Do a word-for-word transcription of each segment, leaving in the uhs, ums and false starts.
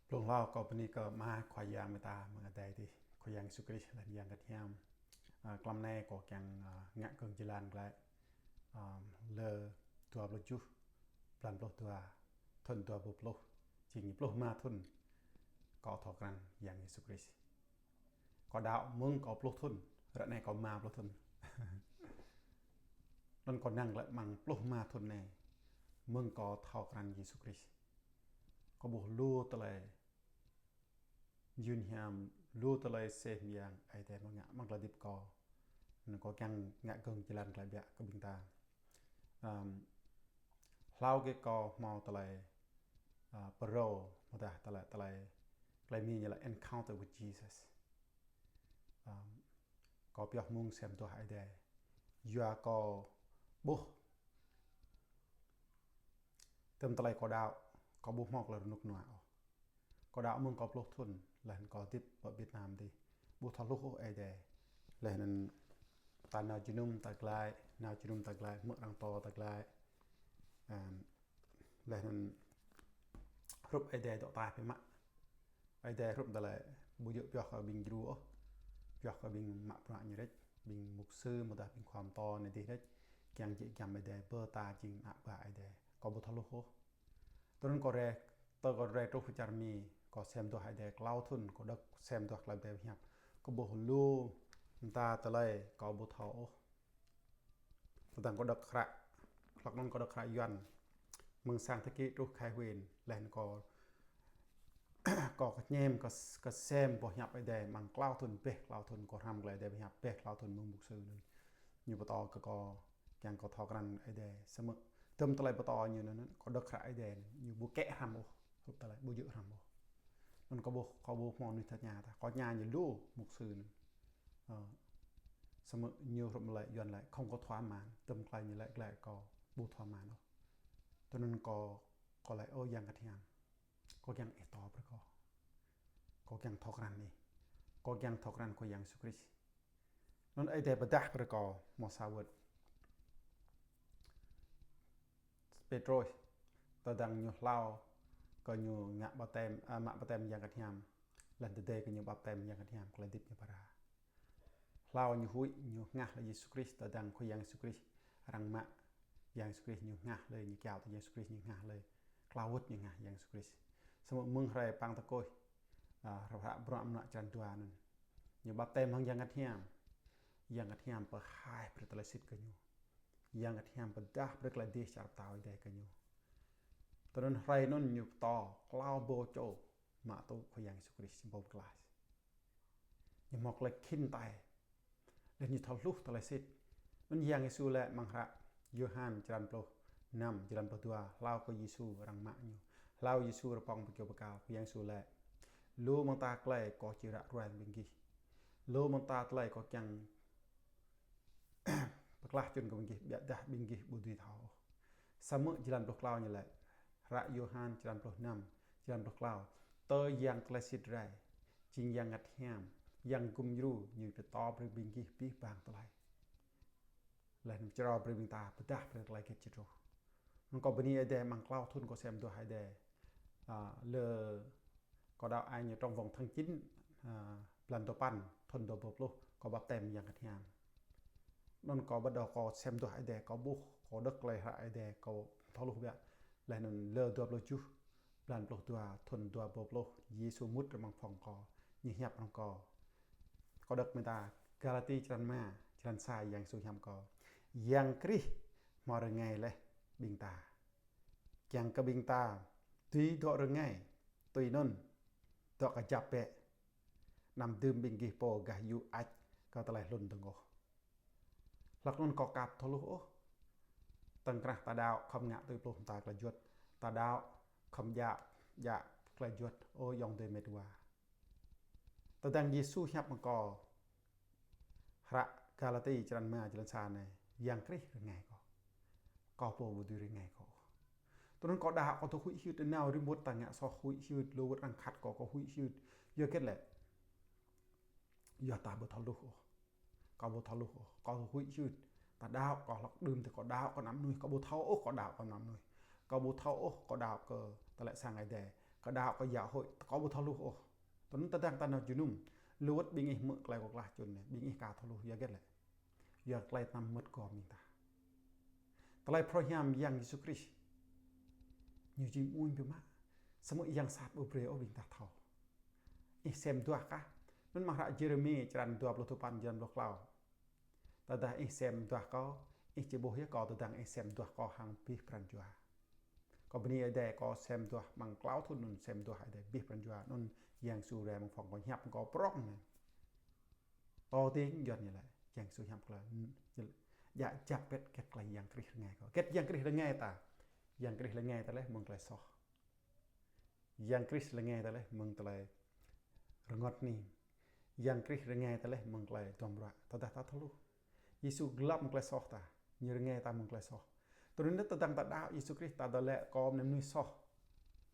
Blung hlâo kâo bơni kơ Ama Khua Yang mơta mơ̆ng adai adih, Khua Yang Yêsu Krist laih anŭn Yang Bơngăt Hiam. A, tlam anai kâo kiăng, a, ngă gơ̆ng jơlan glaĭ, a, lơ dua pluh tơjuh, blan pluh dua, thŭn dua rơbâo pluh, jing ñu pluh rơma thŭn kâo thâo krăn Yang Yêsu Krist. Kâo đaŏ mơ̆ng kâo pluh thŭn, ră anai kâo rơma pluh thŭn. Anŭn kâo năng glaĭ amăng pluh rơma thŭn anai, mơ̆ng kâo thâo krăn Yêsu Krist. Kâo ƀuh lu tơlơi yun hiam, lu tơlơi seh mơyang Ơi Adai mơ̆ng ngă amăng tơlơi hơdip kâo. Anŭn kâo kiăng ngă gơ̆ng jơlan glaĭ biă kơ ƀing ta. Hlâo kơ kâo hmâo tơlơi, a, pơrô, mơ̆ dah tơlơi, tơlơi, tơlơi Mi ñu laĭ encounter with Jesus. Ăm, kâo pioh mơ̆ng sem duah Ơi Adai. Yua kâo ƀuh tơm tơlơi kâo đaŏ, kâo ƀu hmâo tơlơi rơnŭk rơnua ôh. Kâo đaŏ mơ̆ng kâo pluh thŭn, laih anŭn kâo hơdip pơ Việt Nam adih. Ƀu thâo hluh ôh Ơi Adai. Laih anŭn ta nao jơnum ta glaĭ, nao jơnum ta glaĭ, hmư̆ arăng pơtô ta glaĭ. Ăm, laih anŭn hrup Ơi Adai dŏ ataih biă mă. Ơi Adai hrup tơlơi ƀu djơ̆ pioh kơ ƀing djru ôh. Pioh kơ ƀing mă bruă ñu đôč, ƀing mục sư mơ̆ dah ƀing khua pơtô anai adih đôč. Kiăng jĕ giăm Ơi Adai, pơ ta jing ană bă Ơi Adai. Kâo ƀu thâo hluh ôh. Tui anŭn kâo rai, tơ kâo rai truh pơ čar Mi, kâo sem duah Ơi Adai klâo thŭn, kâo đŏk sem duah tơlơi Ơi Adai pơhiăp. Kâo ƀuh lu mơta tơlơi kâo ƀu thâo ôh. Tơdang kâo đŏk hră, hlăk anŭn kâo đŏk hră Yuan. Mơ̆ng Sáng Thế Ký truh Khải Huyền, laih anŭn kâo, kâo kơñăm, kâo, kâo sem boh hiăp Ơi Adai, amăng klâo thŭn, ƀĕ klâo thŭn, kâo hrăm tơlơi Ơi Adai pơhiăp, ƀĕ klâo thŭn mơ̆ng mục sư anŭn. Ñu pơtô kơ kâo, kiăng kâo thâo krăn Ơi Adai, samơ̆ tơm tơlơi pơtô ñu anŭn, kâo đŏk hră Ơi Adai anŭn, ñu ƀu kĕ hrăm ôh, hrup tơlơi ƀu djơ̆ hrăm ôh. Anŭn kâo ƀuh, kâo ƀuh hmâo mơnuih tơña ta, kâo tơña ñu lu mục sư anŭn. Ơ, samơ̆ ñu hrup mơ̆ laĭ Yuan laĭ không có thỏa mãn, tơm tơlơi ñu laĭ glaĭ kâo ƀu thỏa mãn ôh. Tui anŭn kâo, kâo laĭ: Ơ Yang Bơngăt Hiam, kâo kiăng Ih pơtô brơi kâo. Kâo kiăng thâo krăn Ih. Kâo kiăng thâo krăn Khua Yang Yêsu Krist. Anŭn Ơi Adai pơdah brơi kâo hmâo sa wơ̆t. Pêtrôs, tơdang ñu hlâo kơ ñu ngă baptem, a, mă baptem Yang Bơngăt Hiam, laih anŭn tơdơi kơ ñu baptem Yang Bơngăt Hiam, tơlơi hơdip ñu pơră. Hlâo ñu huĭ, ñu hơngah laih Yêsu Krist, tơdang Khua Yang Yêsu Krist arăng mă, Yang Yêsu Krist ñu hơngah laih, ñu kiaŏ tui Yang Yêsu Krist ñu hơngah laih. Klâo wơ̆t ñu hơngah Yang Yêsu Krist. Samơ̆ mơ̆ng hrơi Păng Tơkôih, a, hră Bruă Mơnuă črăn dua anŭn, ñu baptem hăng Yang Bơngăt Hiam. Yang Bơngăt Hiam pơhaih brơi tơlơi sĭt kơ ñu. Yang Bơngăt Hiam pơdah brơi tơlơi dêh čar pơtao Ơi Adai kơ ñu. Tui anŭn hrơi anŭn ñu pơtô klâo rơbâo čô mă tŭ Khua Yang Yêsu Krist či ƀâo pơklaih. Ñu hmâo tơlơi khĭn tai. Laih ñu thâo hluh tơlơi sĭt. Anŭn Yang Yêsu laĭ amăng hră Yôhan črăn pluh năm, jơlan pluh dua, hlâo kơ Yêsu arăng mă ñu. Hlâo Yêsu rơpŏng pơ kơyâo bơrkal, Khua Yang Yêsu laĭ: Lu mơta tơlơi kâo či ră ruai ƀing gih. Lu mơta tơlơi kâo kiăng pơklaih čun kơ ƀing gih, biă dah ƀing gih ƀu dưi thâo ôh. Samơ̆ jơlan pluh klâo ñu laĭ, hră Yôhan črăn pluh năm, jơlan pluh klâo: Tơ Yang tơlơi sĭt rai, jing Yang Bơngăt Hiam, Yang Gum Djru, ñu pơtô brơi ƀing gih abih bang tơlơi. Laih anŭn pơčrâo brơi ƀing ta, pơdah brơi tơlơi hơget či truh. Anŭn kâo bơni Ơi Adai amăng klâo thŭn kâo sem duah Ơi Adai. A, lơ kâo đaŏ ai ñu trong vòng tháng chín, a, blan duapăn, thŭn dua rơbâo pluh, kâo baptem Yang Bơngăt Hiam. Anŭn kâo bắt đầu kâo sem duah Ơi Adai, kâo ƀuh, kâo đŏk tơlơi hră Ơi Adai, kâo thâo hluh biă. Laih anŭn lơ dua pluh tơjuh, blan pluh dua, thŭn dua rơbâo pluh, Yêsu mŭt amăng phòng kâo, ñu hiăp hăng kâo. Kâo đŏk mơta Galati črăn rơma, jơlan sa, Yang Yêsu hiăp kâo: Yang Krist hmâo rơngai laih ƀing ta. Kiăng kơ ƀing ta dưi dŏ rơngai, tui anŭn dŏ kơjăp bĕ. Anăm dưm ƀing gih pô gah yŭ ač kơ tơlơi hlŭn dơ̆ng ôh. Hlăk anŭn kâo ka thâo hluh ôh. Tơ̆ng krah ta đaŏ khŏm ngă tui pluh mơta tơlơi juăt. Ta đaŏ khŏm djă, djă tơlơi juăt. Ơ ayŏng adơi met wa. Tơdang Yêsu hiăp hăng kâo, hră Galati črăn rơma jơlan sa anai: Yang Krist rơngai kâo. Kâo pô ƀu dưi rơngai kâo. Tui anŭn kâo đaŏ kâo thâo huĭ hyưt, nao rĭm wơ̆t ta ngă soh huĭ hyưt, lu wơ̆t arăng khăt kâo, kâo huĭ hyưt. Yua hơget lĕ? Yua ta ƀu thâo hluh ôh. Kâo ƀu thâo hluh ôh, kâo huĭ hyưt. Ta đaŏ kâo hlăk đưm tơ kâo đaŏ kơ ană mơnuih, kâo ƀu thâo ôh kâo đaŏ kơ ană mơnuih. Kâo ƀu thâo ôh kâo đaŏ kơ tơlơi sang Ơi Adai. Kâo đaŏ kơ giáo hội, kâo ƀu thâo hluh ôh. Tui anŭn tơdang ta nao jơnum, lu wơ̆t ƀing ih hmư̆ tơlơi kâo klah čun anai, ƀing ih ka thâo hluh, yua hơget lĕ? Yua tơlơi tơnăm mơmŏt kơ ƀing ta. Tơlơi phrâo hiam Yang Yêsu Krist, ñu jing uñ biă mă. Samơ̆ yang sat ƀu brơi ôh ƀing ta thâo. Ih sem duah kah? Anŭn amăng hră Yêrêmi črăn dua pluh tơpăn, črăn pluh klâo. Tơdah ih sem duah kâo, ih či ƀuh yơh kâo tơdang ih sem duah kâo hăng abih pran jua. Kâo bơni Ơi Adai, kâo sem duah amăng klâo thŭn anŭn sem duah Ơi Adai abih pran jua, anŭn Yang Yêsu rai amăng phòng kâo, hiăp kâo prŏng anai. Kâo tĭng Yuan ñu laĭ, Yang Yêsu hiăp kơ ñu laĭ, djă djăp pĕt hơget tơlơi Yang Krist rơngai kâo. Hơget Yang Krist rơngai ta? Yang Krist rơngai ta laih mơ̆ng tơlơi soh. Yang Krist rơngai ta laih mơ̆ng tơlơi rơngot hning. Yang Krist rơngai ta laih mơ̆ng tơlơi duăm ruă. Tơdah ta thâo hluh, Yêsu glăm tơlơi soh ta, ñu rơngai ta mơ̆ng tơlơi soh. Tui anŭn tơdang ta đaŏ Yêsu Krist, ta dŏ laĭ kâo anai mơnuih soh,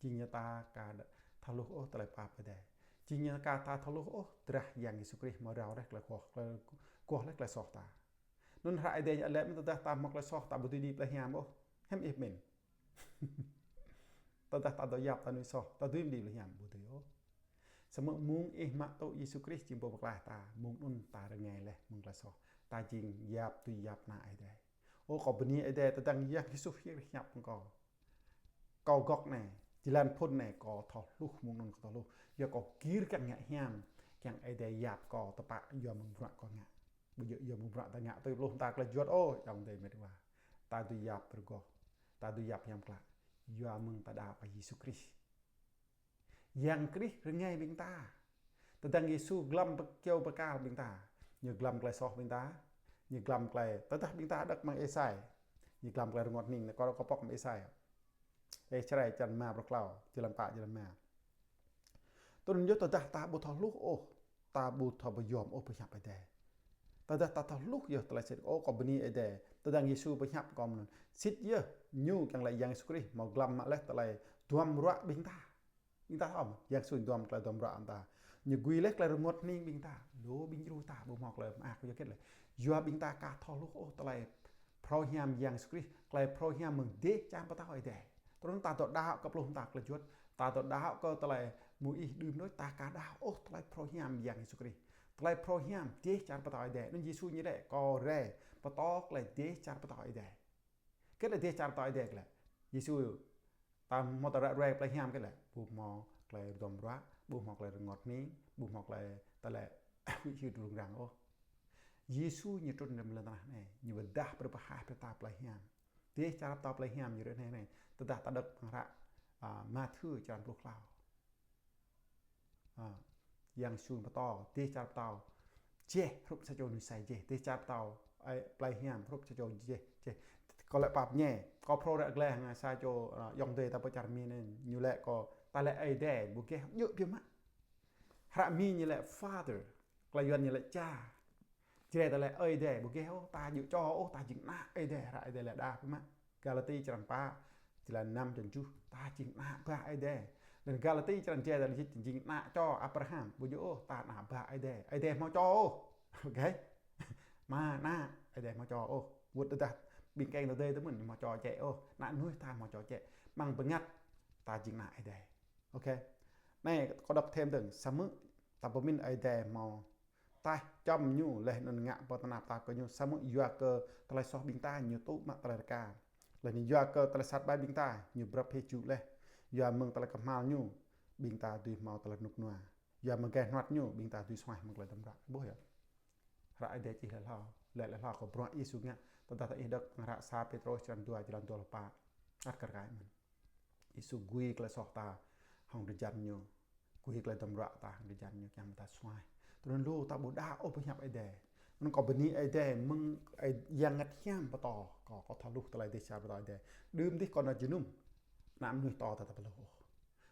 jing ñu ta ka thâo hluh ôh tơlơi pap Ơi Adai. Jing ñu ka ta thâo hluh ôh drah Yang Yêsu Krist hmâo rao laih tơlơi kuah, tơlơi kuah laih tơlơi soh ta. Anŭn hră Ơi Adai ñu laĭ mơ̆n tơdah ta hmâo tơlơi soh, ta ƀu dưi đĭ plei hiam ôh. Hiư̆m ih pơmĭn? Tơdah ta dŏ yap ta mơnuih soh, ta dưi đĭ plei hiam? Ƀu dưi ôh. Samơ̆ mơ̆ng ih mă tŭ Yêsu Krist jing Pô Pơklaih ta, mơ̆ng anŭn ta rơngai laih mơ̆ng tơlơi soh. Ta jing yap, dưi yap ană Ơi Adai. Ơ, kâo bơni Ơi Adai tơdang Yang Yêsu Krist hiăp kơ kâo. Kâo gŏk anai, jơlan phŭn anai, kâo thâo hluh, mơ̆ng anŭn kâo thâo hluh. Yua kâo gir kiăng ngă hiam, kiăng Ơi Adai yap kâo tơpă yua mơ̆ng bruă kâo ngă. Ƀu djơ̆ yua mơ̆ng bruă ta ngă tui pluh mơta tơlơi juăt ôh, ayŏng adơi met wa. Ta dưi yap rơgoh, ta dưi yap hiam klă, yua mơ̆ng ta đaŏ kơ Yêsu Krist. Yang Krist rơngai ƀing ta. Tơdang Yêsu glăm pơ-, kơyâo bơrkal ƀing ta, ñu glăm tơlơi soh ƀing ta, ñu glăm tơlơi, tơdah ƀing ta đŏk amăng Êsai, ñu glăm tơlơi rơngot hning, kâo, kâo pŏk amăng Êsai. Êsai črăn rơma pluh klâo, jơlan pă, jơlan rơma. Tui anŭn yơh tơdah ta ƀu thâo hluh ôh, ta ƀu thâo pơyom ôh pơhiăp Ơi Adai. Tơdah ta thâo hluh yơh tơlơi sĭt, ơ, kâo bơni Ơi Adai. Tơdang Yêsu pơhiăp kơ kâo mơ̆n. Sĭt yơh, ñu kiăng laĭ Yang Yêsu Krist hmâo glăm mă laih tơlơi duăm ruă ƀing ta. Ƀing ta thâo, Yang Yêsu duăm tơlơi duăm ruă ƀing ta. Ñu gui laih tơlơi rơngot hning ƀing ta. Lu ƀing djru ta ƀu hmâo tơlơi mơak yua hơget lĕ? Yua ƀing ta ka thâo hluh ôh tơlơi phrâo hiam Yang Yêsu Krist, tơlơi phrâo hiam mơ̆ng dêh čar pơtao Ơi Adai. Tui anŭn ta dŏ đaŏ kơ pluh mơta tơlơi juăt, ta dŏ đaŏ kơ tơlơi mơnuih đưm đôč, ta ka đaŏ ôh tơlơi phrâo hiam Yang Yêsu Krist. Tơlơi phrâo hiam dêh čar pơtao Ơi Adai. Anŭn Yêsu ñu laĭ, kâo rai pơtô tơlơi dêh čar pơtao Ơi Adai. Hơget lĕ dêh čar pơtao Ơi Adai hơget lĕ? Yêsu ta hmâo tơlơi ruai plei hiam hơget lĕ? Ƀu hmâo tơlơi duăm ruă, ƀu hmâo tơlơi rơngot hning, ƀu hmâo tơlơi, tơlơi huĭ hyưt rŭng răng ôh. Yêsu ñu trŭn rai lŏn tơnah anai, ñu pơdah brơi pơhaih brơi ta plei hiam. Dêh čar pơtao plei hiam ñu ră anai anai. Tơdah ta đŏk amăng hră, a, Mathiơ črăn pluh klâo. A, Yang Yêsu pơtô, dêh čar pơtao jeh hrup sa čô mơnuih sai jeh. Dêh čar pơtao, ơ, plei hiam hrup sa čô jeh, jeh. Kâo laĭ pap ñe, kâo phrâo ră gleh hăng sa čô, a, ayŏng adơi ta pơ čar Mi anai, ñu laĭ kơ ta laĭ Ơi Adai, ƀu geh, djơ̆ biă mă. Hră Mi ñu laĭ Father, tơlơi Yuan ñu laĭ Cha. Jrai ta laĭ Ơi Adai, ƀu geh ôh, ta djơ̆ čô ôh, ta jing ană Ơi Adai, hră Ơi Adai laĭ đah biă mă. Galati črăn pă, jơlan năm, črăn tơjuh, ta jing ană bă Ơi Adai. Laih anŭn Galati črăn djai ta laĭ jing ană čô Abraham, ƀu djơ̆ ôh, ta ană bă Ơi Adai. Ơi Adai hmâo čô ôh. Ôkê. Mơ̆ ană, Ơi Adai hmâo čô ôh. Wơ̆t tơdah ƀing keng tơdơi tơmơ̆n hmâo čô čĕ ôh. Ană mơnuih ta hmâo čô čĕ. Mơ̆ng bơngăt ta jing ană Ơi Adai. Ôkê. Anai, kâo đŏk thêm dơ̆ng, samơ̆ ta pơmĭn Ơi Adai hmâo taih čŏm ñu laih anŭn ngă pơtơnap tap kơ ñu, samơ̆ yua kơ tơlơi soh ƀing ta ñu tŭ mă tơlơi rơka. Laih anŭn yua kơ tơlơi sat ƀai ƀing ta ñu brăp hĭ jŭ laih. Yua mơ̆ng tơlơi kơhma̱l ñu ƀing ta dưi hmâo tơlơi rơnŭk rơnua. Yua mơ̆ng gai hnuăt ñu ƀing ta dưi suaih mơ̆ng tơlơi duăm ruă. Ƀuh yơh. Hră Ơi Adai čih laĭ hlâo, laĭ laĭ hlâo kơ bruă Yêsu ngă. Tơdah ta ih đŏk amăng hră sa Pêtrôs črăn dua, jơlan dua pluh pă. Ăt kar kaĭ mơ̆n. Yêsu gui tơlơi soh ta hăng drơi jan ñu. Gui tơlơi duăm ruă ta hăng drơi jan ñu kiăng ta suaih. Tui anŭn lu ta ƀu đaŏ ôh pơhiăp Ơi Adai. Anŭn kâo bơni Ơi Adai mơ̆ng Ơi Yang Bơngăt Hiam pơtô kâo, kâo thâo hluh tơlơi dêh čar pơtao Ơi Adai. Đưm dih kâo nao jơnum, ană mơnuih pơtô ta, ta ƀu hluh ôh.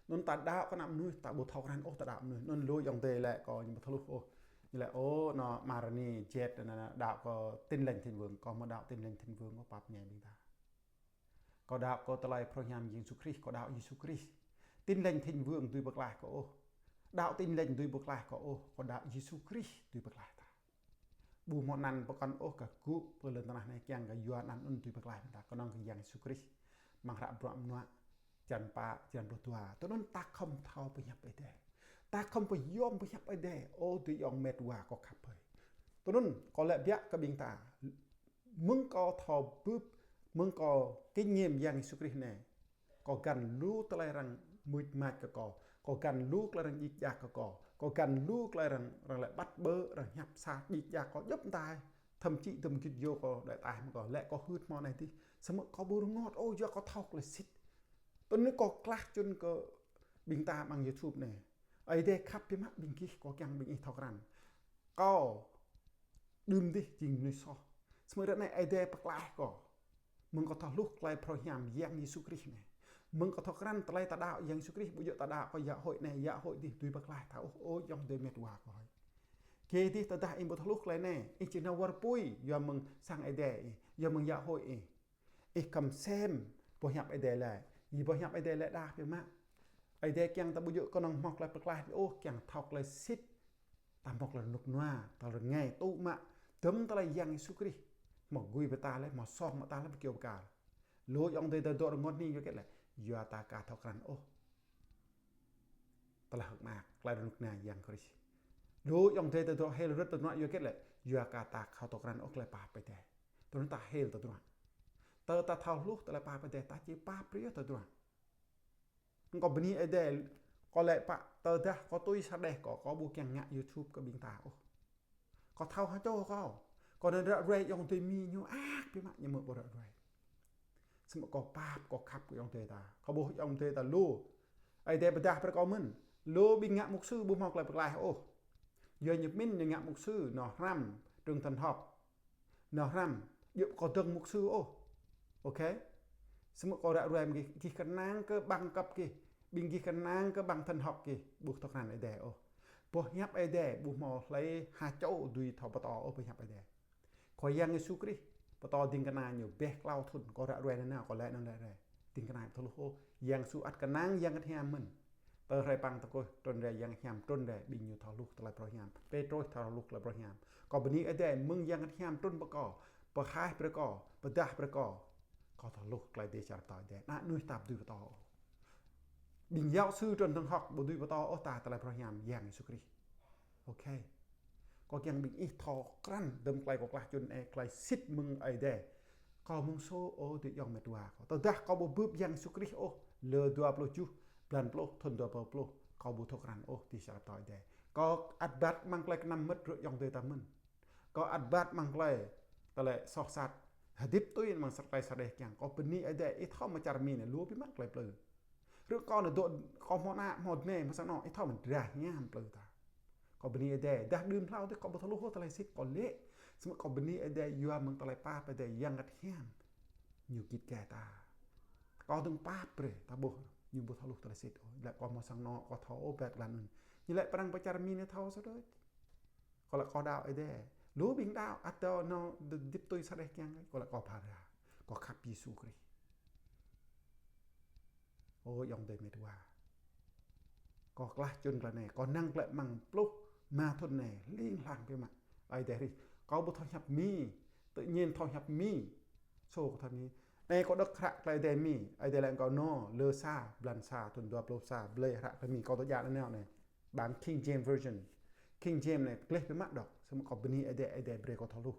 Anŭn ta đaŏ kơ ană mơnuih, ta ƀu thâo krăn ôh ta đaŏ mơnuih. Anŭn lu ayŏng adơi laĭ kâo ñu ƀu thâo hluh ôh. Ñu laĭ, ơ, anŭn Marani Jet anŭn đaŏ kơ Tin Lành Thịnh Vượng, kâo ƀu đaŏ Tin Lành Thịnh Vượng ôh, pap ñe ƀing ta. Kâo đaŏ kơ tơlơi phrâo hiam Yêsu Krist, kâo đaŏ Yêsu Krist. Tin Lành Thịnh Vượng dưi pơklaih kâo ôh. Đaŏ Tin Lành dưi pơklaih kâo ôh, kâo đaŏ Yêsu Krist dưi pơklaih ta. Ƀu hmâo anăn pơkŏn ôh kơ gŭ pơ lŏn tơnah anai kiăng kơ yua anăn anŭn dưi pơklaih ta, kơnơ̆ng kơ Yang Yêsu Krist. Amăng hră Bruă Mơnuă, Črăn pă, črăn pluh dua. Tui anŭn ta khŏm thâo pơhiăp Ơi Adai. Ta khŏm pơyom pơhiăp Ơi Adai. Ơ adơi ayŏng met wa kâo khăp hơi. Tui anŭn kâo laĭ biă kơ ƀing ta. Mơ̆ng kâo thâo bưp, mơ̆ng kâo kinh nghiệm Yang Yêsu Krist anai. Kâo găn lu tơlơi arăng mưč mač kơ kâo. Kâo găn lu tơlơi arăng djik djak kơ kâo. Kâo găn lu tơlơi arăng, arăng laĭ bắt bớ, arăng hiăp sat djik djak kâo djŏp mơtai. Thậm chí tơm git yô kâo đuaĭ ataih mơ̆ kâo laĭ kâo hưt hmâo anai adih. Samơ̆ kâo ƀu rơngot, ơ, yua kâo thâo tơlơi sĭt. Tui anŭn kâo klah čun kơ ƀing ta amăng YouTube anai. Ơi Adai khăp biă mă ƀing gih, kâo kiăng ƀing ih thâo krăn. Kâo đưm dih jing mơnuih soh. Samơ̆ ră anai Ơi Adai pơklaih kâo. Mơ̆ng kâo thâo hluh tơlơi phrâo hiam Yang Yêsu Krist anai. Mơ̆ng kâo thâo krăn tơlơi ta đaŏ Yang Yêsu Krist, ƀu djơ̆ ta đaŏ kơ giáo hội anai, giáo hội adih dưi pơklaih ta ôh, ơ ayŏng adơi met wa kâo hơi. Kơ dih tơdah ih ƀu thâo hluh tơlơi anai, ih či nao wơr apui, yua mơ̆ng sang Ơi Adai ih, yua mơ̆ng giáo hội ih. Ih khŏm sem boh hiăp Ơi Adai laĭ. Ih boh hiăp Ơi Adai laĭ đah biă mă. Ơi Adai kiăng ta ƀu djơ̆ kơnơ̆ng hmâo tơlơi pơklaih ôh, kiăng thâo tơlơi sĭt. Ta hmâo tơlơi rơnŭk rơnua, tơlơi rơngai tŭ mă. Dơ̆m tơlơi Yang Yêsu Krist hmâo gui brơi ta laih, hmâo song mă ta laih, pơkiaŏ pơkal. Lu ayŏng adơi ta dŏ rơngot hning yua hơget lĕ? Yua ta ka thâo krăn ôh tơlơi hơ̆k mơak, tơlơi rơnŭk rơnua Yang Krist. Lu ayŏng adơi ta dŏ hil rơ̆t tơdruă yua hơget lĕ? Yua kơ ta ka thâo krăn ôh tơlơi pap Ơi Adai. Tui anŭn ta hil tơdruă. Tơ ta thâo hluh tơlơi pap Ơi Adai, ta či pap brơi yơh tơdruă. Kâo bơni Ơi Adai, kâo laĭ pă, tơdah kâo tui sa đeh kâo, kâo ƀu kiăng ngă YouTube kơ ƀing ta ôh. Kâo thâo ha čô kâo. Kâo nao ră ruai ayŏng adơi Mi ñu ăt biă mă ñu mơ̆ kâo ră ruai. Samơ̆ kâo pap, kâo khăp kơ ayŏng adơi ta. Kâo ƀuh ayŏng adơi ta lu. Ơi Adai pơdah brơi kâo mơ̆n. Lu ƀing ngă mục sư ƀu hmâo tơlơi pơklaih ôh. Yua ñu pơmĭn ñu ngă mục sư, nao hrăm, trường thần học. Nao hrăm, djơ̆ kâo dơ̆ng mục sư ôh. Ôkê. Samơ̆ kâo ră ruai mơ̆ng gih, gih kơnang kơ bằng cấp gih. Ƀing gih kơnang kơ bằng thần học gih. Ƀu thâo krăn Ơi Adai ôh. Boh hiăp Ơi Adai, ƀu hmâo hlơi ha čô dưi thâo pơtô ôh boh hiăp Ơi Adai. Khua Yang Yêsu Krist, pơtô ding kơna ñu ƀĕ klâo thŭn, kâo ră ruai nanao, kâo laĭ nanao ră ruai. Ding kơna thâo hluh ôh, Yang Yêsu ăt kơnang Yang Bơngăt Hiam mơ̆n. Tơ hrơi păng tơkuih, trŭn rai Yang Bơngăt Hiam, trŭn rai, ƀing ñu thâo hluh tơlơi phrâo hiam. Pêtrôs thâo hluh tơlơi phrâo hiam. Kâo bơni Ơi Adai, mơ̆ng Yang Bơngăt Hiam trŭn pơ kâo, pơhaih brơi kâo, pơdah brơi kâo. Kâo thâo hluh tơlơi dêh čar pơtao Ơi Adai. Ană mơnuih ta ƀu dưi pơtô ôh. Ƀing giáo sư trường thần học ƀu dưi pơtô ôh ta tơlơi phrâo hiam Yang Yêsu Krist. Ôkê. Kâo kiăng ƀing ih thâo krăn dơ̆m tơlơi kâo klah čun anai, tơlơi sĭt mơ̆ng Ơi Adai. Kâo mơ̆ng sô ơ adơi ayŏng met wa kâo. Tơdah kâo ƀu bưp Yang Yêsu Krist ôh, lơ dua pluh tơjuh, blan pluh, thŭn dua rơbâo pluh, kâo ƀu thâo krăn ôh dêh čar pơtao Ơi Adai. Kâo ăt ƀat amăng tơlơi kơnăm mơmŏt rơ ayŏng adơi ta mơ̆n. Kâo ăt ƀat amăng tơlơi, tơlơi soh sat. Hơdip tui amăng sa tơlơi sa đeh kiăng. Kâo bơni Ơi Adai, ih thâo mơ̆ čar Mi anai lu biă mă tơlơi plư. Rơ̆ kâo anai dŏ, kâo hmâo ană, hmâo dơnai, hmâo sang anŏ, ih thâo mơ̆ drah hiam plư ta. Kâo bơni Ơi Adai, dah đưm hlâo tih kâo ƀu thâo hluh ôh tơlơi sĭt kâo laĭ. Samơ̆ kâo bơni Ơi Adai yua mơ̆ng tơlơi pap Ơi Adai Yang Bơngăt Hiam. Ñu git gai ta. Kâo dơ̆ng pap brơi, ta ƀuh, ñu ƀu thâo hluh tơlơi sĭt ôh. Laĭ kâo hmâo sang anŏ, kâo thâo ôh ƀĕ klan anŭn. Ñu laĭ pran pơ čar Mi anai thâo sa đôč. Kâo laĭ kâo đaŏ Ơi Adai. Lu ƀing đaŏ, ăt dŏ nao hơdip tui sa đeh kiăng, kâo laĭ kâo phara. Kâo khăp Yêsu Krist. Ơ ayŏng adơi met wa. Kâo klah čun tơlơi anai, kâo năng tơlơi amăng pluh rơma thŭn anai, hling hlang biă mă. Ơi Adai hrih, kâo ƀu thâo hiăp Mi, tự nhiên thâo hiăp Mi. Sô kâo thâo Mi. Anai kâo đŏk hră tơlơi Ơi Adai Mi, Ơi Adai laĭ kâo nao, lơ sa, blan sa, thŭn dua pluh sa, blơi hră tơlơi Mi, kâo tơjă nanao anai. Bản King James Version. King James anai, gleh biă mă đŏk, samơ̆ kâo bơni Ơi Adai, Ơi Adai brơi kâo thâo hluh.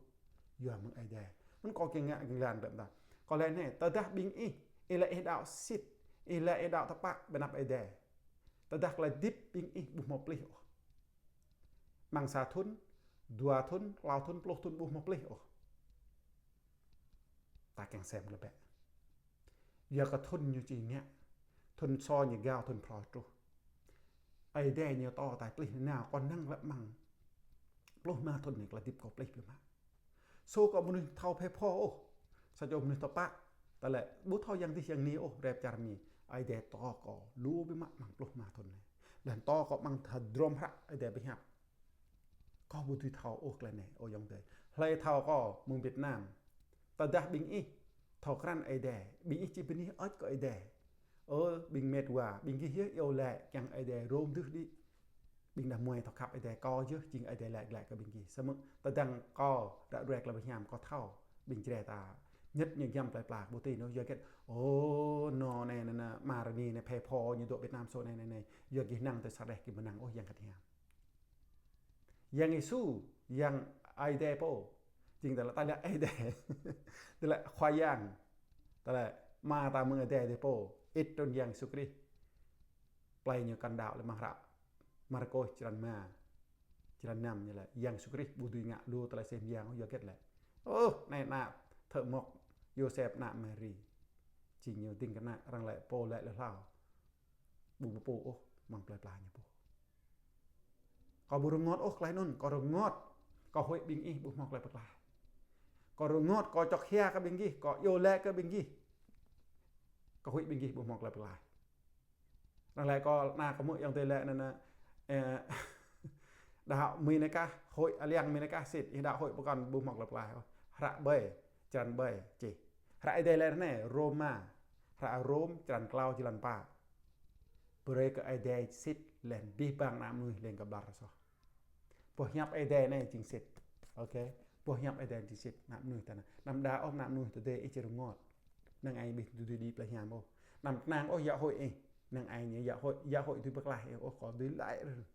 Yua mơ̆ng Ơi Adai. Anŭn kâo kiăng ngă jơlan đơ̆m ta. Kâo laĭ anai, tơdah ƀing ih, ih laĭ ih đaŏ sĭt, ih laĭ ih đaŏ tơpă ƀơi anăp Ơi Adai. Tơdah tơlơi hơdip ƀing ih ƀu hmâo plih ôh. Amăng sa thŭn, dua thŭn, klâo thŭn, pluh thŭn ƀu hmâo plih ôh. Ta kiăng sem tơlơi bĕ. Yua kơ thŭn ñu či ngă, thŭn sô ñu gao, thŭn phrâo truh. Ơi Adai ñu pơtô ta plih nanao, kâo năng lăp amăng pluh rơma thŭn anai tơlơi hơdip kâo plih biă mă. Sô kâo mơnuih thâo phe pho ôh. Sa čô mơnuih tơpă. Ta laĭ ƀu thâo yang dih yang ni ôh, rep čar Mi. Ơi Adai pơtô kâo lu biă mă amăng pluh rơma thŭn anai. Laih pơtô kâo amăng hơdrôm hră Ơi Adai pơhiăp. Kâo ƀu dưi thâo ôh tơlơi anai, ơ ayŏng adơi. Hlơi thâo kâo mơ̆ng Việt Nam. Tơdah ƀing ih thâo krăn Ơi Adai, ƀing ih či bơni hơơč kơ Ơi Adai. Ơ ƀing met wa, ƀing gih yơh iâu laĭ kiăng Ơi Adai hrŏm dưh đĭ. Ƀing đah muai thâo khăp Ơi Adai, kâo yơh jing Ơi Adai laĭ glaĭ kơ ƀing gih. Samơ̆ tơdang kâo ră ruai tơlơi pơhiam kâo thâo, ƀing Jrai ta, Ñĕt ñu giăm plơi pla ƀu tui anŭn, yua hơget? Ơ, nô anai, anai, anai, Marani anai, phe pho ñu dŏ Việt Nam sô anai, anai, anai. Yua gih năng tui sa đeh gih mơnăng ôh Yang Bơngăt Hiam. Yang Yêsu, Yang Ơi Adai pô. Jing ta laĭ, ta laĭ Ơi Adai. Ta laĭ Khua Yang. Ta laĭ Ama ta mơ̆ng Ơi Adai dih pô. Ĭt trŭn Yang Yêsu Krist. Plei ñu kăn đaŏ lĕ amăng hră Markôs črăn rơma, črăn năm ñu laĭ Yang Yêsu Krist ƀu dưi ngă lu tơlơi sem yang ôh, yua hơget lĕ? Ơ, anai ană thợ mộc Yôsep ană Mari. Jing ñu ding kơna arăng laĭ pô laĭ lui hlâo. Ƀu pơpŭ ôh amăng plơi pla ñu pô. Kâo ƀu rơngot ôh tơlơi anŭn, kâo rơngot. Kâo huĭ ƀing ih ƀu hmâo tơlơi pơklaih. Kâo rơngot, kâo čŏk hia kơ ƀing gih, kâo iâu laĭ kơ ƀing gih. Kâo huĭ ƀing gih ƀu hmâo tơlơi pơklaih. Arăng laĭ kâo, ană kâo hmư̆ ayŏng adơi laĭ anŭn, anŭn, ơ, đaŏ mơ̆ng anai kah, huĭ, aliăng mơ̆ng anai kah sĭt, ih đaŏ huĭ pơkŏn ƀu hmâo tơlơi pơklaih ôh. Hră ƀơi, črăn ƀơi, čih. Hră Ơi Adai laĭ anai, Rôma, hră Rôm, črăn klâo, jơlan pă. Brơi kơ Ơi Adai sĭt, laih anŭn abih bang ană mơnuih lêng kơ ƀlŏr soh. Boh hiăp Ơi Adai anai jing sĭt. Ôkê. Boh hiăp Ơi Adai jing sĭt. Ană mơnuih ta anai. Anăm đaŏ ôh ană mơnuih tơdơi ih či rơngot. Năng ai ƀing ih ƀu dưi đĭ plei hiam ôh. Anăm kơnang ôh yă huĭ ih. Năng ai ñu yă huĭ, yă huĭ dưi pơklaih ih ôh, kâo dưi laĭ rơh.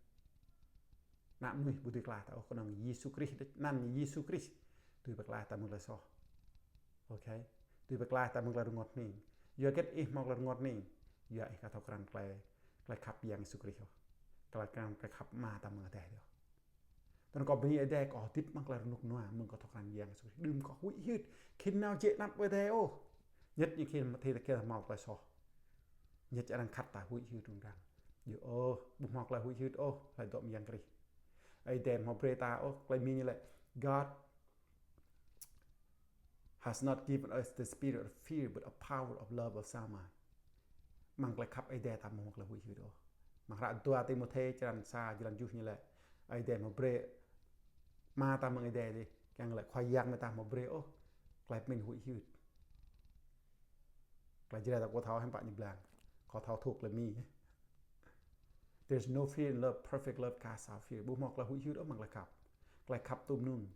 Ană mơnuih ƀu dưi klaih ta ôh, kơnơ̆ng Yêsu Krist, anăn Yêsu Krist dưi pơklaih ta mơ̆ng tơlơi soh. Ôkê. Dưi pơklaih ta mơ̆ng tơlơi rơngot hning. Yua hơget ih hmâo tơlơi rơngot hning? Yua ih aka thâo krăn tơlơi, tơlơi khăp Yang Yêsu Krist ôh. Aka thâo krăn tơlơi khăp Ama ta mơ̆ng adai ôh. Tơdang kâo bơni Ơi Adai, kâo hơdip amăng tơlơi rơnŭk rơnua mơ̆ng kâo thâo krăn Yang Yêsu Krist. Đưm kâo huĭ hyưt, khĭn nao jĕ anăp Ơi Adai ôh. Ñĕt ñu khĭn mơ̆ thâo ta kơ hmâo tơlơi soh. Ñĕt arăng khăt ta huĭ hyưt rŭng răng. Yua ôh, ƀu hmâo tơlơi huĭ hyưt ôh, hlơi dŏ mơyang Krist. Ơi Adai hmâo brơi ta ôh, tơlơi Mi ñu laĭ, God has not given us the spirit of fear, but a power of love, of sound mind. Amăng tơlơi khăp Ơi Adai ta ƀu hmâo tơlơi huĭ hyưt ôh. Amăng hră dua Timôthê črăn sa jơlan tơjuh ñu laĭ, Ơi Adai hmâo brơi, Ama ta mơ̆ng Ơi Adai dih, kiăng laĭ Khua Yang mơ̆ ta hmâo brơi ôh tơlơi pơmĭn huĭ hyưt. Tơlơi Jrai ta kâo thâo hiư̆m pă ñu blang. Kâo thâo thâo tơlơi Mi. There's no fear in love, perfect love casts out fear. Ƀu hmâo tơlơi huĭ hyưt ôh amăng tơlơi khăp. Tơlơi khăp tum anŭn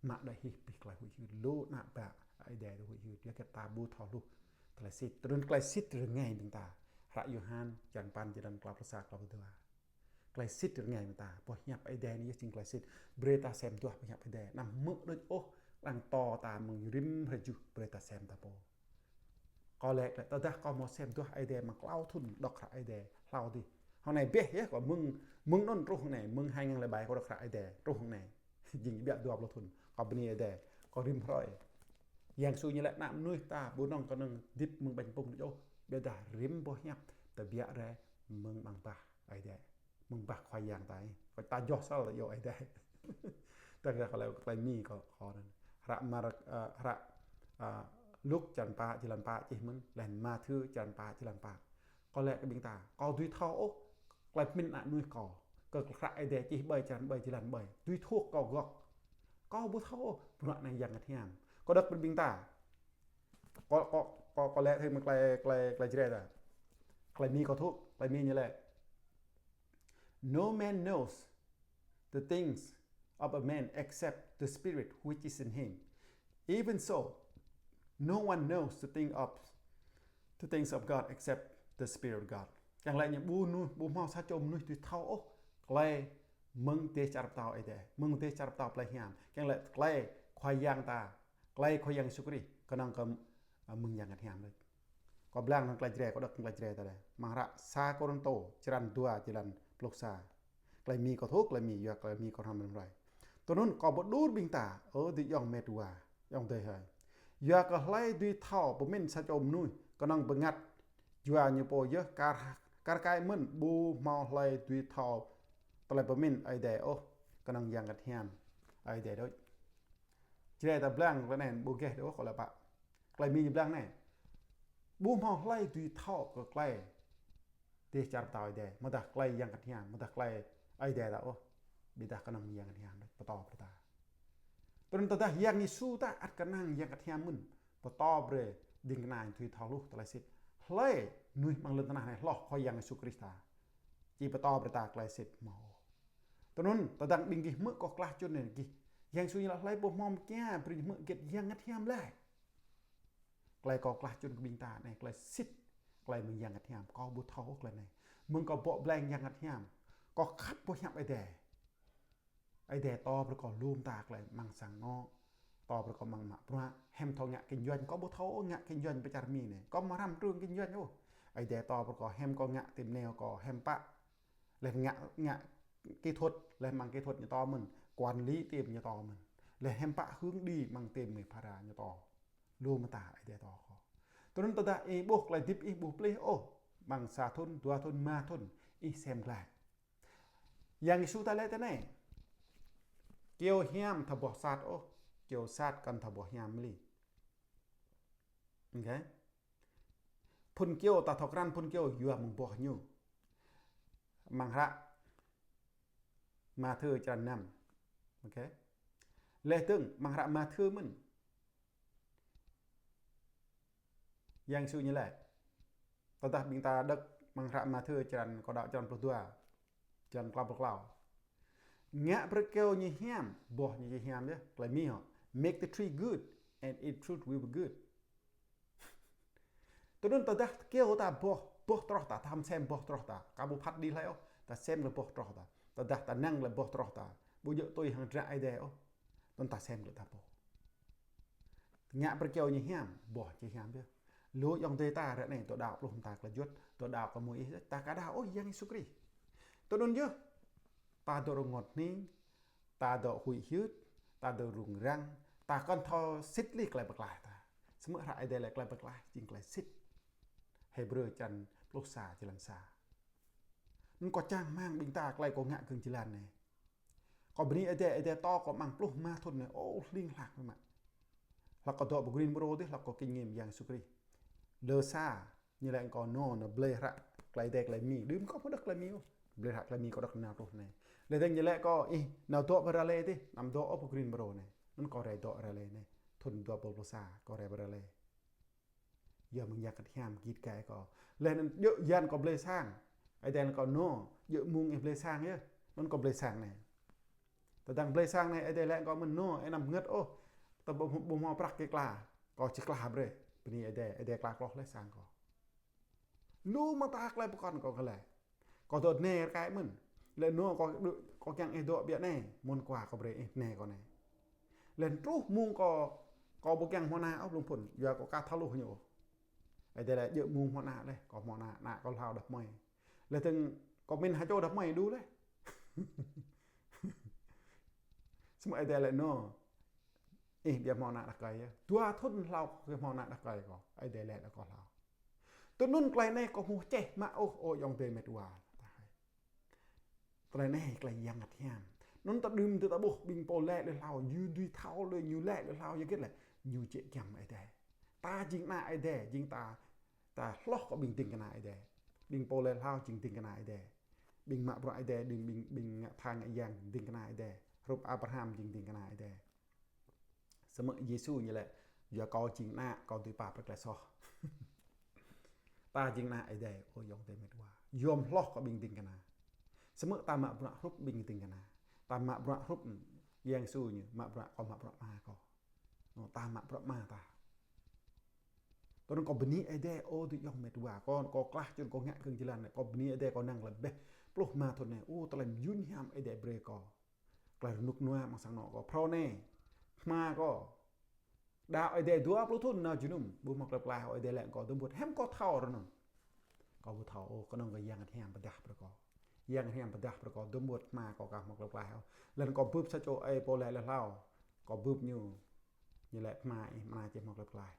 mă đơi hĭ abih tơlơi huĭ hyưt. Lu ană bă Ơi Adai tơlơi huĭ hyưt. Yua hơget? Ta ƀu thâo hluh tơlơi sĭt. Tơdơi anŭn tơlơi sĭt rơngai ƀing ta. Hră Yôhan črăn păn jơlan klâo pluh sa, klâo pluh dua. Tơlơi sĭt rơngai ƀing ta. Boh hiăp Ơi Adai anai yơh jing tơlơi sĭt. Brơi ta sem duah boh hiăp Ơi Adai. Anăm hmư̆ đôč ôh, arăng pơtô ta mơ̆ng rĭm hrơi tơjuh, brơi ta sem ta pô. Kâo laĭ, laĭ, tơdah kâo hmâo sem duah Ơi Adai amăng klâo thŭn đŏk hră Ơi Adai, hlâo dih. Hăng anai bĕ yơh, kâo mơ̆ng, mơ̆ng anŭn truh hăng anai, mơ̆ng hai ngàn lẻ bảy kâo đŏk hră Ơi Adai, truh hăng anai. Jing biă dua pluh thŭn, kâo bơni Ơi Adai, kâo rĭm hrơi. Yang Yêsu ñu laĭ ană mơnuih ta, ƀu nong kơnơ̆ng hơdip mơ̆ng ƀañ pŭng đôč ôh, biă dah rĭm boh hiăp tơbiă rai mơ̆ng amăng bah Ơi Adai. Mơ̆ng bah Khua Yang ta ih. Kơ ta joh sal ta iâu Ơi Adai. Tơdah kâo laĭ tơlơi Mi kâo, kâo anŭn. Hră Mar-, ơ, hră, ơ, Luk črăn pă, jơlan pă čih mơ̆n, laih Mathiơ črăn pă, jơlan pă. Kâo laĭ kơ ƀing ta, kâo dưi thâo ôh, tơlơi pơmĭn ană mơnuih kâo. Kơ hră Ơi Adai čih ƀơi črăn ƀơi, jơlan ƀơi. Dưi thuăk kâo gŏk. Kâo ƀu thâo ôh, bruă anai Yang Bơngăt Hiam. Kâo đŏk brơi ƀing ta. Kâo, kâo, kâo, kâo laĭ thâo mơ̆ng tơlơi, tơlơi, tơlơi Jrai ta. Tơlơi Mi kâo thâo, tơlơi Mi ñu laĭ. No man knows the things of a man except the spirit which is in him. Even so, no one knows the thing of, the things of God except the Spirit of God. Kiăng laĭ ñu ƀu mơnuih, ƀu hmâo sa čô mơnuih dưi thâo ôh tơlơi mơ̆ng dêh čar pơtao Ơi Adai, mơ̆ng dêh čar pơtao plei hiam. Kiăng laĭ tơlơi Khua Yang ta, tơlơi Khua Yang Yêsu Krist, kơnơ̆ng kơ, ơ, mơ̆ng Yang Bơngăt Hiam đôč. Kâo blang hăng tơlơi Jrai, kâo đŏk hăng tơlơi Jrai ta đa. Amăng hră sa Kôrintô, črăn dua, jơlan pluh sa. Tơlơi Mi kâo thâo, tơlơi Mi, yua tơlơi Mi kâo hrăm rĭm hrơi. Tui anŭn kâo pơđur ƀing ta, ơ adơi ayŏng met wa, ayŏng adơi hơi. Yua kơ hlơi dưi thâo pơmĭn sa čô mơnuih, kơnơ̆ng bơngăt jua ñu pô yơh, kar, kar kaĭ mơ̆n ƀu hmâo hlơi dưi thâo tơlơi pơmĭn Ơi Adai ôh, kơnơ̆ng Yang Bơngăt Hiam Ơi Adai đôč. Jrai ta blang tơlơi anai ƀu geh đôč ôh kâo laĭ pă. Tơlơi Mi ñu blang anai. Ƀu hmâo hlơi dưi thâo kơ tơlơi dêh čar pơtao Ơi Adai, mơ̆ dah tơlơi Yang Bơngăt Hiam, mơ̆ dah tơlơi Ơi Adai ta ôh, ƀiădah kơnơ̆ng Yang Bơngăt Hiam đôč pơtô brơi ta. Tui anŭn tơdah Yang Yêsu ta ăt kơnang Yang Bơngăt Hiam mơ̆n pơtô brơi ding kơna ñu dưi thâo hluh tơlơi sĭt. Hlơi mơnuih amăng lŏn tơnah anai hloh Khua Yang Yêsu Krist ta či pơtô brơi ta tơlơi sĭt hmâo. Tui anŭn, tơdang ƀing gih hmư̆ kâo klah čŭn anai gih, Yang Yêsu ñu laĭ hlơi pô hmâo mơkia brơi ñu hmư̆ hơget Yang Bơngăt Hiam laĭ. Tơlơi kâo klah čun kơ ƀing ta anai, tơlơi sĭt, tơlơi mơ̆ng Yang Bơngăt Hiam, kâo ƀu thâo ôh tơlơi anai. Mơ̆ng kâo bŏ bleng Yang Bơngăt Hiam, kâo khăp boh hiăp Ơi Adai. Ơi Adai pơtô brơi kâo lŏm ta tơlơi amăng sang anŏ. Pơtô brơi kâo amăng mă bruă, hiư̆m thâo ngă kinh doanh, kâo ƀu thâo ôh ngă kinh doanh pơ čar Mi anai. Kâo ƀu răm trŭn kinh doanh ôh. Ơi Adai pơtô brơi kâo hiư̆m kâo ngă tơm neo kâo hiư̆m pă. Laih ngă, ngă kỹ thuật, laih amăng kỹ thuật ñu pơtô mơ̆n, quản lý team ñu pơtô mơ̆n. Laih hiư̆m pă hướng đi amăng team mơi phara ñu pơtô. Lŏm ta Ơi Adai pơtô kâo. Tui anŭn tơdah ih ƀuh tơlơi hơdip ih ƀu pơplih ôh, amăng sa thŭn, dua thŭn, rơma thŭn, ih sem glaĭ. Yang Yêsu ta laĭ tui anai: Kyâo hiam ta ƀu thâo sat ôh, kyâo sat kăn thâo ƀu hiam mơ̆ lĕ. Ôkê. Phŭn kyâo ta thâo krăn phŭn kyâo yua mơ̆ng boh ñu. Amăng hră Mathiơ črăn năm. Ôkê. Laih dơ̆ng amăng hră Mathiơ mơ̆n. Yang Yêsu ñu laĭ. Tơdah ƀing ta đŏk amăng hră Mathiơ črăn, kâo đŏk črăn pluh dua, črăn klâo pluh klâo. Ngă brơi kyâo ñu hiam, boh ñu či hiam yơh, tơlơi Mi hŏ. Make the tree good, and its fruit will be good. Tui anŭn tơdah kyâo ta boh, boh troh ta, ta hăm sem boh troh ta, kâo ƀu phat đĭ hlơi ôh, ta sem lĕ boh troh ta. Tơdah ta năng lĕ boh troh ta, ƀu djơ̆ tui hăng dră Ơi Adai ôh, tui anŭn ta sem lĕ ta boh. Ngă brơi kyâo ñu hiam, boh či hiam yơh. Lu ayŏng adơi ta ră anai, dŏ đaŏ pluh mơta tơlơi juăt, dŏ đaŏ kơ mơ̆ng ih, ta ka đaŏ ôh Yang Yêsu Krist. Tui anŭn yơh, ta dŏ rơngot hning, ta dŏ huĭ hyưt, ta dŏ rŭng răng, ta kăn thâo sĭt lĕ tơlơi pơklaih ta. Samơ̆ hră Ơi Adai laĭ tơlơi pơklaih jing tơlơi sĭt. Hêbrơ črăn pluh sa, jơlan sa. Anŭn kâo čang rơmang ƀing ta tơlơi kâo ngă gơ̆ng jơlan anai. Kâo bơni Ơi Adai, Ơi Adai pơtô kâo amăng pluh rơma thŭn anai, ơ, hling hlak mơ̆n. Hlak kâo dŏ pơ Greensboro dih, hlak kâo kinh nghiệm Yang Yêsu Krist. Lơ sa, ñu laĭ kâo nô, nô blơi hră tơlơi Ơi Adai tơlơi Mi. Đưm kâo ƀu đŏk tơlơi Mi ôh. Blơi hră tơlơi Mi kâo đŏk nao truh anai. Laih dơ̆ng ñu laĭ kâo, ih, nao dŏ pơ Raleigh dih, anăm dŏ ôh pơ Greensboro anai. Anŭn kâo rai dŏ Raleigh anai. Thŭn dua rơbâo pluh sa, kâo rai pơ Raleigh. Yua mơ̆ng Yang Bơngăt Hiam git gai kâo. Laih anŭn djơ̆ yan kâo blơi sang. Ơi Adai laĭ kâo nô, djơ̆ mông ih blơi sang yơh. Anŭn kâo blơi sang anai. Tơdang blơi sang anai, Ơi Adai laĭ kâo mơ̆n nô, ih anăm bơngăt ôh. Tơ ƀu, ƀu hmâo prăk kơ klah. Kâo či klah brơi. Bơni Ơi Adai, Ơi Adai klah kloh laih sang kâo. Lu mơta tơlơi pơkŏn kâo kơ laĭ. Kâo dŏ anai rơkơi mơ̆n. Laĭ nô kâo, kâo kiăng ih dŏ ƀiă anai. Mơ̆n kua kâo brơi ih anai kâo anai. Laih truh mông kâo, kâo ƀu kiăng hmâo ană ôh blung phŭn. Yua kâo ka thâo hluh ñu ôh. Ơi Adai laĭ djơ̆ mông hmâo ană laih. Kâo hmâo ană, ană kâo hlâo đah kơmơi. Laih dơ̆ng kâo pơmĭn ha čô đah kơmơi đu laih. Samơ̆ Ơi Adai laĭ nô. Ih ƀiă hmâo ană đah rơkơi yơh. Dua thŭn hlâo kâo hmâo ană đah rơkơi kâo. Ơi Adai laĭ đah kâo hlâo. Tui anŭn tơlơi anai kâo ƀu čeh mă ôh, ơ ayŏng adơi met wa. Tơlơi anai tơlơi Yang Bơngăt Hiam. Anŭn ta đưm tơ ta ƀuh ƀing pô laĭ lui hlâo, ñu dưi thâo lui ñu laĭ lui hlâo, yua hơget lĕ ñu jĕ giăm Ơi Adai. Ta jing ană Ơi Adai, jing ta, ta hloh kơ ƀing ding kơna Ơi Adai. Ƀing pô laĭ hlâo jing ding kơna Ơi Adai. Ƀing mă bruă Ơi Adai, ƀing, ƀing, ƀing ngă tha ngă yang ding kơna Ơi Adai. Hrup Abraham jing ding kơna Ơi Adai. Samơ̆ Yêsu ñu laĭ, yua kâo jing ană, kâo dưi pap brơi tơlơi soh. Ta jing ană Ơi Adai, ơ ayŏng adơi met wa. Yom hloh kơ ƀing ding kơna. Samơ̆ ta mă bruă hrup ƀing ding kơna. Ta mă bruă hrup Yang Yêsu ñu, mă bruă kâo, mă bruă Ama kâo. Nô, ta mă bruă Ama ta. Tui anŭn kâo bơni Ơi Adai, ơ adơi ayŏng met wa. Kâo, kâo klah čun kâo ngă gơ̆ng jơlan anai. Kâo bơni Ơi Adai kâo năng lăm ƀĕ pluh rơma thŭn anai. Ơ, tơlơi mơyŭn hiam Ơi Adai brơi kâo. Tơlơi rơnŭk rơnua amăng sang anŏ kâo. Phrâo anai, tơma kâo. Đaŏ Ơi Adai dua pluh thŭn nao jơnum, ƀu hmâo tơlơi pơklaih, Ơi Adai laĭ kâo dơ̆ng ƀuăt, hiư̆m kâo thâo rơnŭk. Kâo ƀu thâo ôh, kơnơ̆ng kơ Yang Bơngăt Hiam pơdah brơi kâo. Yang Bơngăt Hiam pơdah brơi kâo dơ̆ng ƀuăt, tơma kâo ka hmâo tơlơi pơklaih ôh. Laih anŭn kâo bưp sa čô ơi pô laĭ lui hlâo. Kâo bưp ñu. Ñu laĭ tơma ih, tơma ih či hmâo tơlơi pơklaih.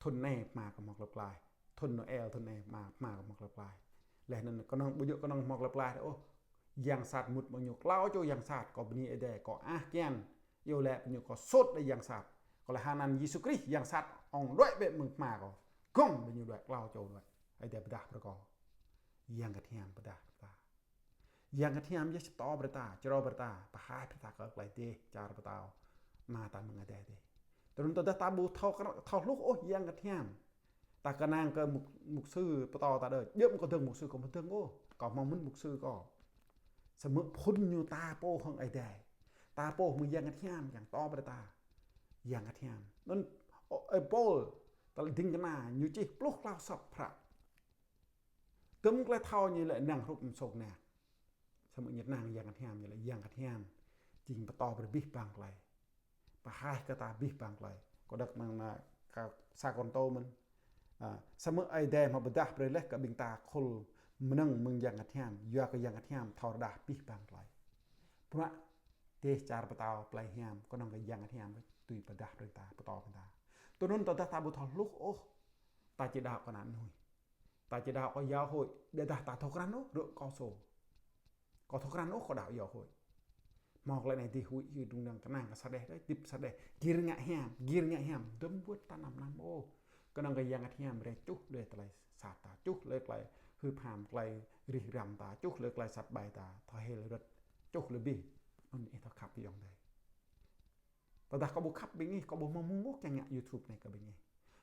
Thŭn anai tơma kâo hmâo tơlơi pơklaih. Thŭn Noel thŭn anai tơma, tơma kâo hmâo tơlơi pơklaih. Laih anŭn kơnơ̆ng ƀu djơ̆ kơnơ̆ng hmâo tơlơi pơklaih ôh. Yang sat mŭt mơ̆ng ñu klâo čô yang sat, kâo bơni Ơi Adai, kâo ah kian. Iâu laĭ pơ ñu kâo sôt đah yang sat. Kâo laĭ hơnăn Yêsu Krist yang sat ŏng đuaĭ bĕ mơ̆ng tơma kâo. Gơ̆ng ƀing ñu đuaĭ, klâo čô đuaĭ. Ơi Adai pơdah brơi kâo. Yang Bơngăt Hiam pơdah brơi ta. Yang Bơngăt Hiam yơh pơtô brơi ta, črâo brơi ta, pơhaih brơi ta kơ tơlơi dêh, čar pơtao. Ama ta mơ̆ng adai dêh. Tui anŭn tơdah ta ƀu thâo, thâo hluh ôh Yang Bơngăt Hiam. Ta kơnang kơ mục, mục sư pơtô ta đơi. Djơ̆ kâo dơ̆ng mục sư, kâo ƀu dơ̆ng ôh. Kâo hmâo mơ̆n mục sư kâo. Samơ̆ phŭn ñu ta pô hăng Ơi Adai. Ta pô mơ̆ng Yang Bơngăt Hiam, Yang pơtô brơi ta. Yang Bơngăt Hiam. Anŭn, ơ, ơi Pôl, Tơlơi ding kơna ñu čih pluh klâo sŏp hră. Tơm tơlơi thâo ñu lĕ năng hrup mơsông nă. Samơ̆ ñu năng Yang Bơngăt Hiam, ñu lĕ Yang Bơngăt Hiam jing pơtô brơi abih bang tơlơi. Pơhaih kơ ta abih bang tơlơi. Kâo đŏk amăng, a, kơ sa Kôrintô mơ̆n. A, samơ̆ Ơi Adai hmâo pơdah brơi laih kơ ƀing ta khul mơnơ̆ng mơ̆ng Yang Bơngăt Hiam, yua kơ Yang Bơngăt Hiam thâo rơđah abih bang tơlơi. Bruă dêh čar pơtao plei hiam, kơnơ̆ng kơ Yang Bơngăt Hiam tui pơdah brơi ta, pơtô brơi ta. Tui anŭn tơdah ta ƀu thâo hluh ôh, ta či đaŏ kơ ană mơnuih. Ta či đaŏ kơ giáo hội, ƀiădah ta thâo krăn ôh, rơ̆k kâo sô. Kâo thâo krăn ôh, kâo đaŏ giáo hội. Hmâo tơlơi anai dih huĭ hyưt rŭng răng, kơnang kơ sa đeh đơi, hơdip sa đeh, gir ngă hiam, gir ngă hiam, dơ̆m wơ̆t ta anăm anăm ôh. Kơnơ̆ng kơ Yang Bơngăt Hiam rai čuh tơlơi tơlơi sat ta, čuh tơlơi tơlơi hưp ham, tơlơi rĭh răm ta, čuh tơlơi tơlơi sat ƀai ta, thâo hil rơ̆t, čuh tơlơi abih. Anŭn ih thâo khăp ayŏng adơi. Tơdah kâo ƀu khăp ƀing ih, kâo ƀu hmâo mơ̆ng ôh kiăng ngă YouTube anai kơ ƀing ih.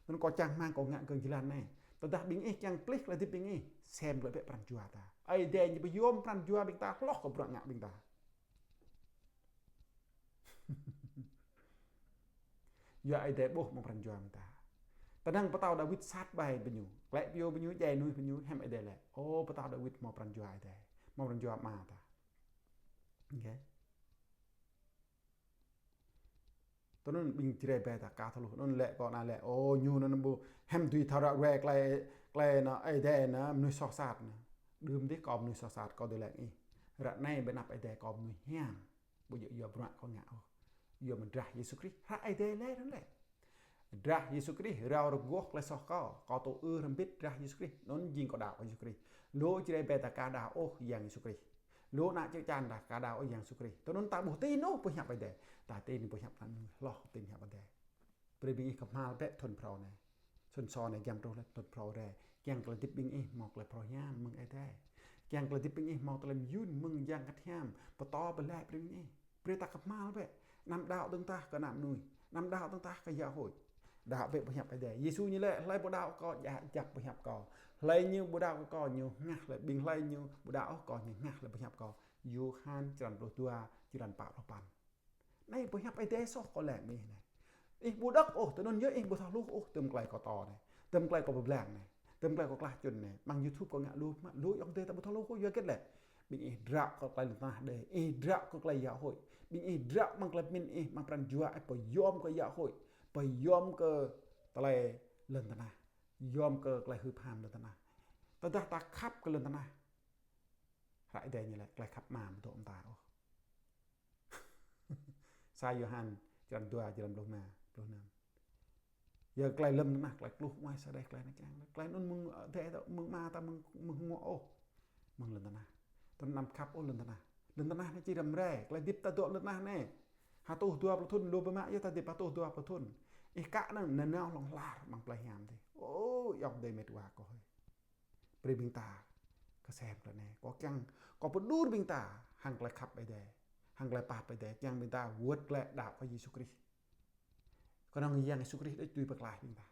Anŭn kâo čang rơmang kâo ngă gơ̆ng jơlan anai. Tơdah ƀing ih kiăng plih tơlơi hơdip ƀing ih, sem glaĭ bĕ pran jua ta. Ơi Adai ñu ƀu yôm pran jua ƀing ta hloh kơ bruă ngă ƀing ta. Yua Ơi Adai ƀuh mơ̆ng pran jua ƀing ta. Tơdang pơtao Dawid sat ƀai ƀing ñu, klĕ pioh ƀing ñu, djai mơnuih ƀing ñu, hiư̆m Ơi Adai laĭ: Ơ, pơtao Dawid hmâo pran jua Ơi Adai, hmâo pran jua Ama ta. Ôkê. Tui anŭn ƀing Jrai ƀe ta aka thâo hluh, anŭn laĭ kơ ană laĭ: Ơ, ñu anŭn ƀu hiư̆m dưi thâo ră ruai tơlơi, tơlơi anŭn Ơi Adai anŭn mơnuih soh sat anŭn. Đưm dih kâo mơnuih soh sat, kâo dưi laĭ ih. Ră anai ƀơi anăp Ơi Adai kâo mơnuih hiam. Ƀu djơ̆ yua bruă kâo ngă ôh. Yua mơ̆ng drah Yêsu Krist. Hră Ơi Adai laĭ anŭn laĭ. Drah Yêsu Krist rao rơgoh tơlơi soh kâo. Kâo tŭ ư hrŏm hơbĭt drah Yêsu Krist. Anŭn jing kâo đaŏ kơ Yêsu Krist. Lu Jrai ƀe ta aka đaŏ ôh Yang Yêsu Krist. Lu ană čư̆ čan ta aka đaŏ ôh Yang Yêsu Krist. Tui anŭn ta ƀu tin ôh boh hiăp Ơi Adai. Ta tin boh hiăp ană mơnuih hloh, tin hiăp Ơi Adai. Brơi ƀing ih kơhma̱l bĕ thŭn phrâo anai. Thŭn sô anai giăm truh laih, thŭn phrâo rai. Kiăng tơlơi hơdip ƀing ih hmâo tơlơi phrâo hiam mơ̆ng Ơi Adai. Kiăng tơlơi hơdip ƀing ih hmâo tơlơi mơyun mơ̆ng Yang Bơngăt Hiam pơtô pơlaĭ brơi ƀing ih. Brơi ta kơhma̱l bĕ. Anăm đaŏ dơ̆ng tah kơ ană mơnuih. Anăm đaŏ dơ̆ng tah kơ giáo hội. Đaŏ bĕ boh hiăp Ơi Adai. Yêsu ñu laĭ: Hlơi ƀu đaŏ kơ kâo, djă, djăp boh hiăp kâo. Hlơi ñu ƀu đaŏ kơ kâo, ñu hngah hlơi. Ƀing hlơi ñu ƀu đaŏ ôh kâo, ñu hngah hlơi boh hiăp kâo. Yôhan črăn pluh dua, črăn pă pluh păn. Anai boh hiăp Ơi Adai soh kâo laĭ mơ̆ng ih anai. Ih ƀu đŏk ôh, tui anŭn yơh ih ƀu thâo hluh ôh tơm tơlơi kâo pơtô anai. Tơm tơlơi kâo pơblang anai. Tơm tơlơi kâo klah čŭn anai. Amăng YouTube kâo ngă lu mă, lu ayŏng adơi ta ƀu thâo hluh ôh, yua hơget lĕ. Ƀing ih dră kơ tơlơi lŏn tơnah đơi, ih dră kơ tơlơi giáo hội. Ƀing ih dră amăng tơlơi pơmĭn ih, amăng pran jua ih pơyom kơ giáo hội. Pơyom kơ tơlơi lŏn tơnah. Yom kơ tơlơi hưp ham lŏn tơnah. Tơdah ta khăp kơ lŏn tơnah, hră Ơi Adai ñu laĭ tơlơi khăp Ama ƀu dŏ mơta ôh. Sa Yôhan črăn dua, črăn pluh rơma, pluh năm. Yua tơlơi lŏn tơnah, tơlơi tluh mơai sa đeh, tơlơi anai kiăng. Tơlơi anŭn mơ̆ng, ơ, Ơi Adai dŏ, mơ̆ng Ama ta mơ̆ng, mơ̆ng hơnguă ôh. Mơ̆ng lŏn tơnah. Tui anŭn anăm khăp ôh lŏn tơnah. Lŏn tơnah anai či răm rai, tơlơi hơdip ta dŏ lŏn tơnah anai. Hơtuh dua pluh thŭn, lu biă mă yơh ta hơdip hơtuh dua pluh thŭn. Ih kă anŭn nanao hlŏng lar amăng plei hiam dih. Ơ, ayŏng adơi met wa kâo hơi. Brơi ƀing ta kơsem tơlơi anai. Kâo kiăng, kâo pơđur ƀing ta hăng tơlơi khăp Ơi Adai, hăng tơlơi pap Ơi Adai, kiăng ƀing ta wơ̆t glaĭ đaŏ kơ Yêsu Krist. Kơnơ̆ng Yang Yêsu Krist đôč dưi pơklaih ƀing ta.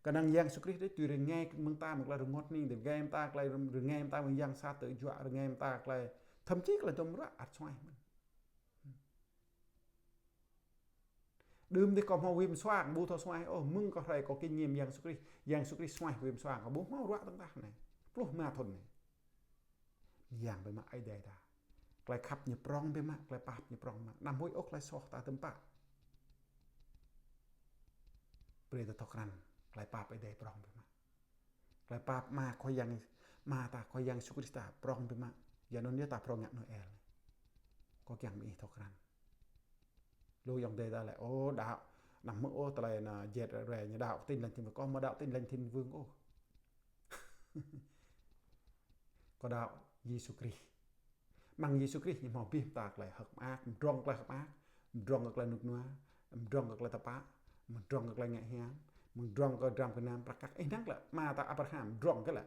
Kơnơ̆ng Yang Yêsu Krist đôč dưi rơngai mơ̆ng ta mơ̆ng tơlơi rơngot hning, rơngai mơ̆ng ta tơlơi rơm-, rơngai mơ̆ng ta mơ̆ng yang sat tơjuă, rơngai mơ̆ng ta tơlơi, thậm chí tơlơi dŏm ruă ăt suaih mơ̆n. Đưm dih kâo hmâo viêm xoang, ƀu thâo suaih ôh, mơ̆ng kâo hrơi kâo kinh nghiệm Yang Yêsu Krist, Yang Yêsu Krist suaih viêm xoang, kâo ƀu hmâo ruă tơ̆ng tah anai. Pluh rơma thŭn anai. Mơyang biă mă Ơi Adai ta. Tơlơi khăp ñu prŏng biă mă, tơlơi pap ñu prŏng biă mă. Anăm huĭ ôh tơlơi soh ta tơmpă. Brơi ta thâo krăn, tơlơi pap Ơi Adai prŏng biă mă. Tơlơi pap Ama Khua Yang, Ama ta Khua Yang Yêsu Krist ta prŏng biă mă. Yua anŭn yơh ta phrâo ngă Noel anai. Kâo kiăng ƀing ih thâo krăn. Lu ayŏng adơi ta laĭ, ơ, đaŏ, anăm hmư̆ ôh tơlơi anŭn jet rai, ñu đaŏ Tin Lành Thịnh Vượng, kâo ƀu đaŏ Tin Lành Thịnh Vượng ôh. Kâo đaŏ Yêsu Krist. Amăng Yêsu Krist ñu hmâo abih ta tơlơi hơ̆k mơak, mơdrŏng tơlơi hơ̆k mơak, mơdrŏng kơ tơlơi rơnŭk rơnua, mơdrŏng kơ tơlơi tơpă, mơdrŏng kơ tơlơi ngă hiam, mơdrŏng kơ dram gơnam prăk kăk. Ih năng lĕ, ama ta Abraham mơdrŏng kơ lĕ.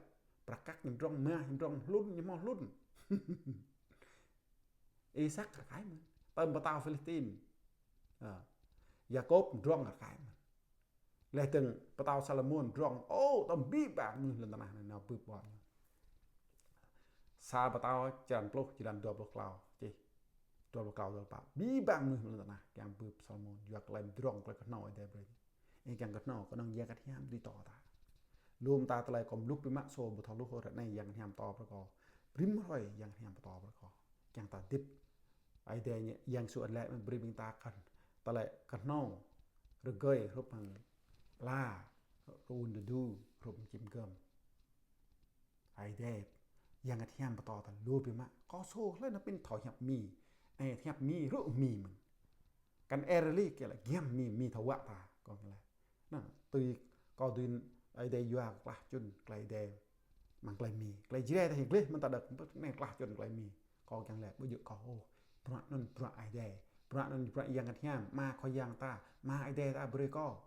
Prăk kăk ñu mơdrŏng, mah ñu mơdrŏng, hlŭn ñu hmâo hlŭn. Isak rơkai mơ̆n. Tơm pơtao Philistin. Ơ. Yakôb mơdrŏng rơkai mơ̆n. Laih dơ̆ng pơtao Salômôn mơdrŏng. Ơ, tơm abih bang mơnuih lŏn tơnah anai nao bưp ƀô̆ ñu. Sa Pơtao črăn pluh, črăn dua pluh klâo. Čih. Dua pluh klâo, dua pluh pă. Abih bang mơnuih lŏn tơnah kiăng bưp Salômôn. Yua tơlơi mơdrŏng, tơlơi kơhnâo Ơi Adai brơi. Ih kiăng kơhnâo, kơnơ̆ng Yang Bơngăt Hiam dưi pơtô ta. Lŏm ta tơlơi kâo mluk biă mă sô ƀu thâo hluh, ră anai Yang Bơngăt Hiam pơtô brơi kâo. Rĭm hrơi Yang Bơngăt Hiam pơtô brơi kâo. Kiăng ta hơdip. Ơi Adai ñu, Yang Yêsu ăt laĭ mă brơi ƀing ta kăn. Tơlơi kơhnâo, rơgơi, hrup hăng ala, rơun tơdu, hrup hăng čim gơm. Ơi Adai, Yang Bơngăt Hiam pơtô ta lu biă mă. Kâo sô hlơi anŭn pin thâo hiăp Mi. Ơ, hiăp Mi, rŭ Mi mơ̆n. Kăn ĕ rơli kơ lĕ giăm Mi, Mi thâo wă ta. Kâo lĕ. Anŭn, tui kâo dưi Ơi Adai yua klah čun tơlơi Ơi Adai. Mơ̆ng tơlơi Mi. Tơlơi Jrai ta hĭ gleh mơ̆n ta đŏk, anai klah čun tơlơi Mi. Kâo kiăng lĕ, ƀu djơ̆ kâo ôh. Bruă anŭn bruă Ơi Adai. Bruă anŭn bruă Yang Bơngăt Hiam. Ama Khua Yang ta. Ama Ơi Adai ta brơi kâo.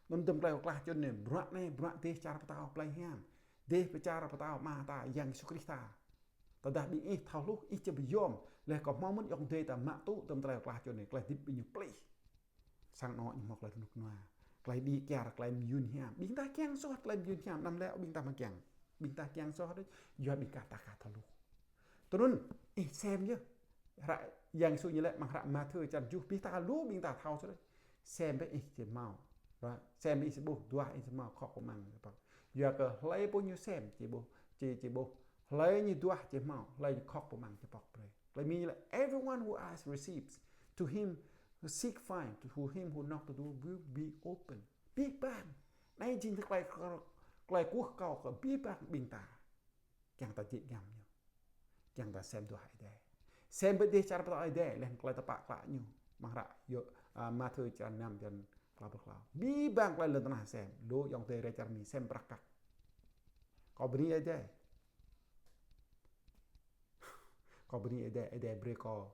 Anŭn tơm tơlơi klah čun anai, bruă anai, bruă dêh čar pơtao plei hiam. Dêh čar pơtao Ama ta, Yang Yêsu Krist ta. Tơdah ƀing ih thâo hluh, ih či pơyom. Leh kâo hmâo mơ̆n ayŏng adơi ta mă tŭ tơm tơlơi klah čun anai, tơlơi hơdip ƀing ñu plih. Sang anŏ ñu hmâo tơlơi rơnŭk rơnua. Tơlơi đĭ kyar, tơlơi mơyun hiam. Ƀing ta kiăng soh tơlơi mơyun hiam, anăm lĕ ƀing ta mă kiăng. Ƀing ta kiăng soh đôč, yua ƀing ta ka thâo hluh. Tui anŭn, ih sem yơh. Hră Yang Yêsu ñu laĭ amăng hră Mathiơ črăn tơjuh, ƀing ta lu, ƀing ta thâo sơđ. Sem bĕ ih či hmâo. Ră, sem ih či ƀuh, duah ih či hmâo, khŏk pơmăng či pŏk. Yua kơ hlơi pô ñu sem či ƀuh, či, či ƀuh. Hlơi ñu duah či hmâo, hlơi ñu khŏk pơmăng či pŏk brơi. Tơlơi Mi ñu laĭ, everyone who asks receives, to him who seek finds, to him who knock the door will be open. Abih bang. Anai jing tơlơi, tơlơi kơkuh kâo kơ abih bang ƀing ta. Kiăng ta jĕ giăm ñu. Kiăng ta sem duah Ơi Adai. Sem ƀơi dêh čar pơtao Ơi Adai, leh tơlơi tơpă klă ñu. Amăng hră Yô-, a, Mathiơ črăn năm, črăn klâo pluh klâo. Abih bang tơlơi lŏn tơnah sem. Lu ayŏng adơi rai čar Mi sem prăk kăk. Kâo bơni Ơi Adai. Kâo bơni Ơi Adai, Ơi Adai brơi kâo.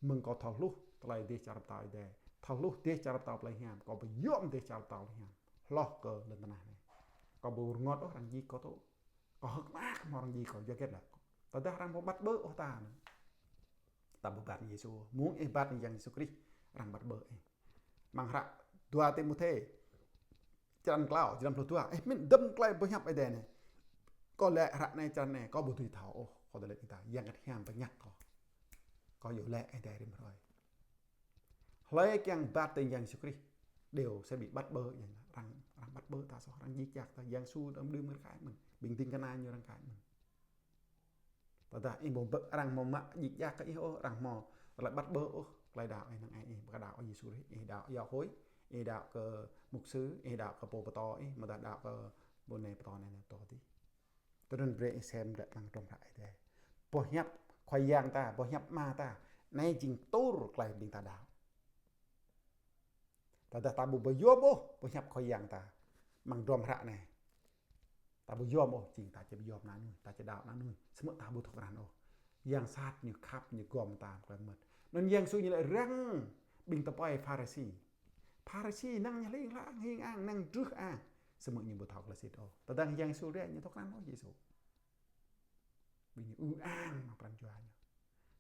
Mơ̆ng kâo thâo hluh tơlơi dêh čar pơtao Ơi Adai. Thâo hluh dêh čar pơtao plei hiam. Kâo pơyom dêh čar pơtao plei hiam. Hloh kơ lŏn tơnah anai. Kâo ƀu rơngot ôh arăng djik kâo tŭ. Kâo hơ̆k mơak hmâo arăng djik kâo, yua hơget lĕ? Tơdah arăng ƀu ƀăt ƀơ̆ ôh ta anŭn. Ta ƀu ƀăt Yêsu. Mơ̆ng ih ƀăt Yang Yêsu Krist, arăng ƀăt ƀơ̆ ih. Amăng hră dua Timôthê, črăn klâo, črăn pluh dua. Ih mĭn tơm tơlơi pơhiăp Ơi Adai anai. Kâo laĭ hră anai, črăn anai, kâo ƀu dưi thâo ôh. Kâo tơlơi ƀing ta, Yang Bơngăt Hiam pơñăt kâo. Kâo yua laĭ Ơi Adai rĭm hrơi. Hlơi kiăng ƀăt tơ̆ng Yang Yêsu Krist đều sẽ bị bắt bớ, arăng, arăng ƀăt ƀơ̆ ta soh, arăng djik djak ta, Yang Yêsu đăm đưm arăng khai mơ̆n, ƀing ding kơna ñu arăng khai mơ̆n. Tơdah ih ƀu ƀơ̆ arăng hmâo mă djik djak kơ ih ôh, arăng hmâo tơlơi ƀăt ƀơ̆ ôh, tơlơi đaŏ ih năng ai ih, ƀu kơ đaŏ kơ Yêsu Krist, ih đaŏ giáo hội, ih đaŏ kơ mục sư, ih đaŏ kơ pô pơtô ih, mơ̆ dah đaŏ kơ pô anai pơtô anai, anai pơtô adih. Tui anŭn brơi ih sem lĕ amăng hrŏm hră Ơi Adai. Boh hiăp Khua Yang ta, boh hiăp Ama ta, anai jing tur tơlơi ƀing ta đaŏ. Tơdah ta ƀu pơyom ôh boh hiăp Khua Yang ta amăng hrŏm hră anai. Ta ƀu yom ôh, jing ta či pơyom anŭn, ta či đaŏ anŭn, samơ̆ ta ƀu thâo krăn ôh. Yang sat ñu khăp, ñu gom ta tơlơi mơmŏt. Anŭn Yang Yêsu ñu laĭ răng ƀing tơpai Pharisi. Pharisi năng ñu hling hlang, hing ang, năng truh ang. Samơ̆ ñu ƀu thâo tơlơi sĭt ôh. Tơdang Yang Yêsu rai ñu thâo krăn ôh Yêsu. Ƀing ñu ư ang mă pran jua ñu.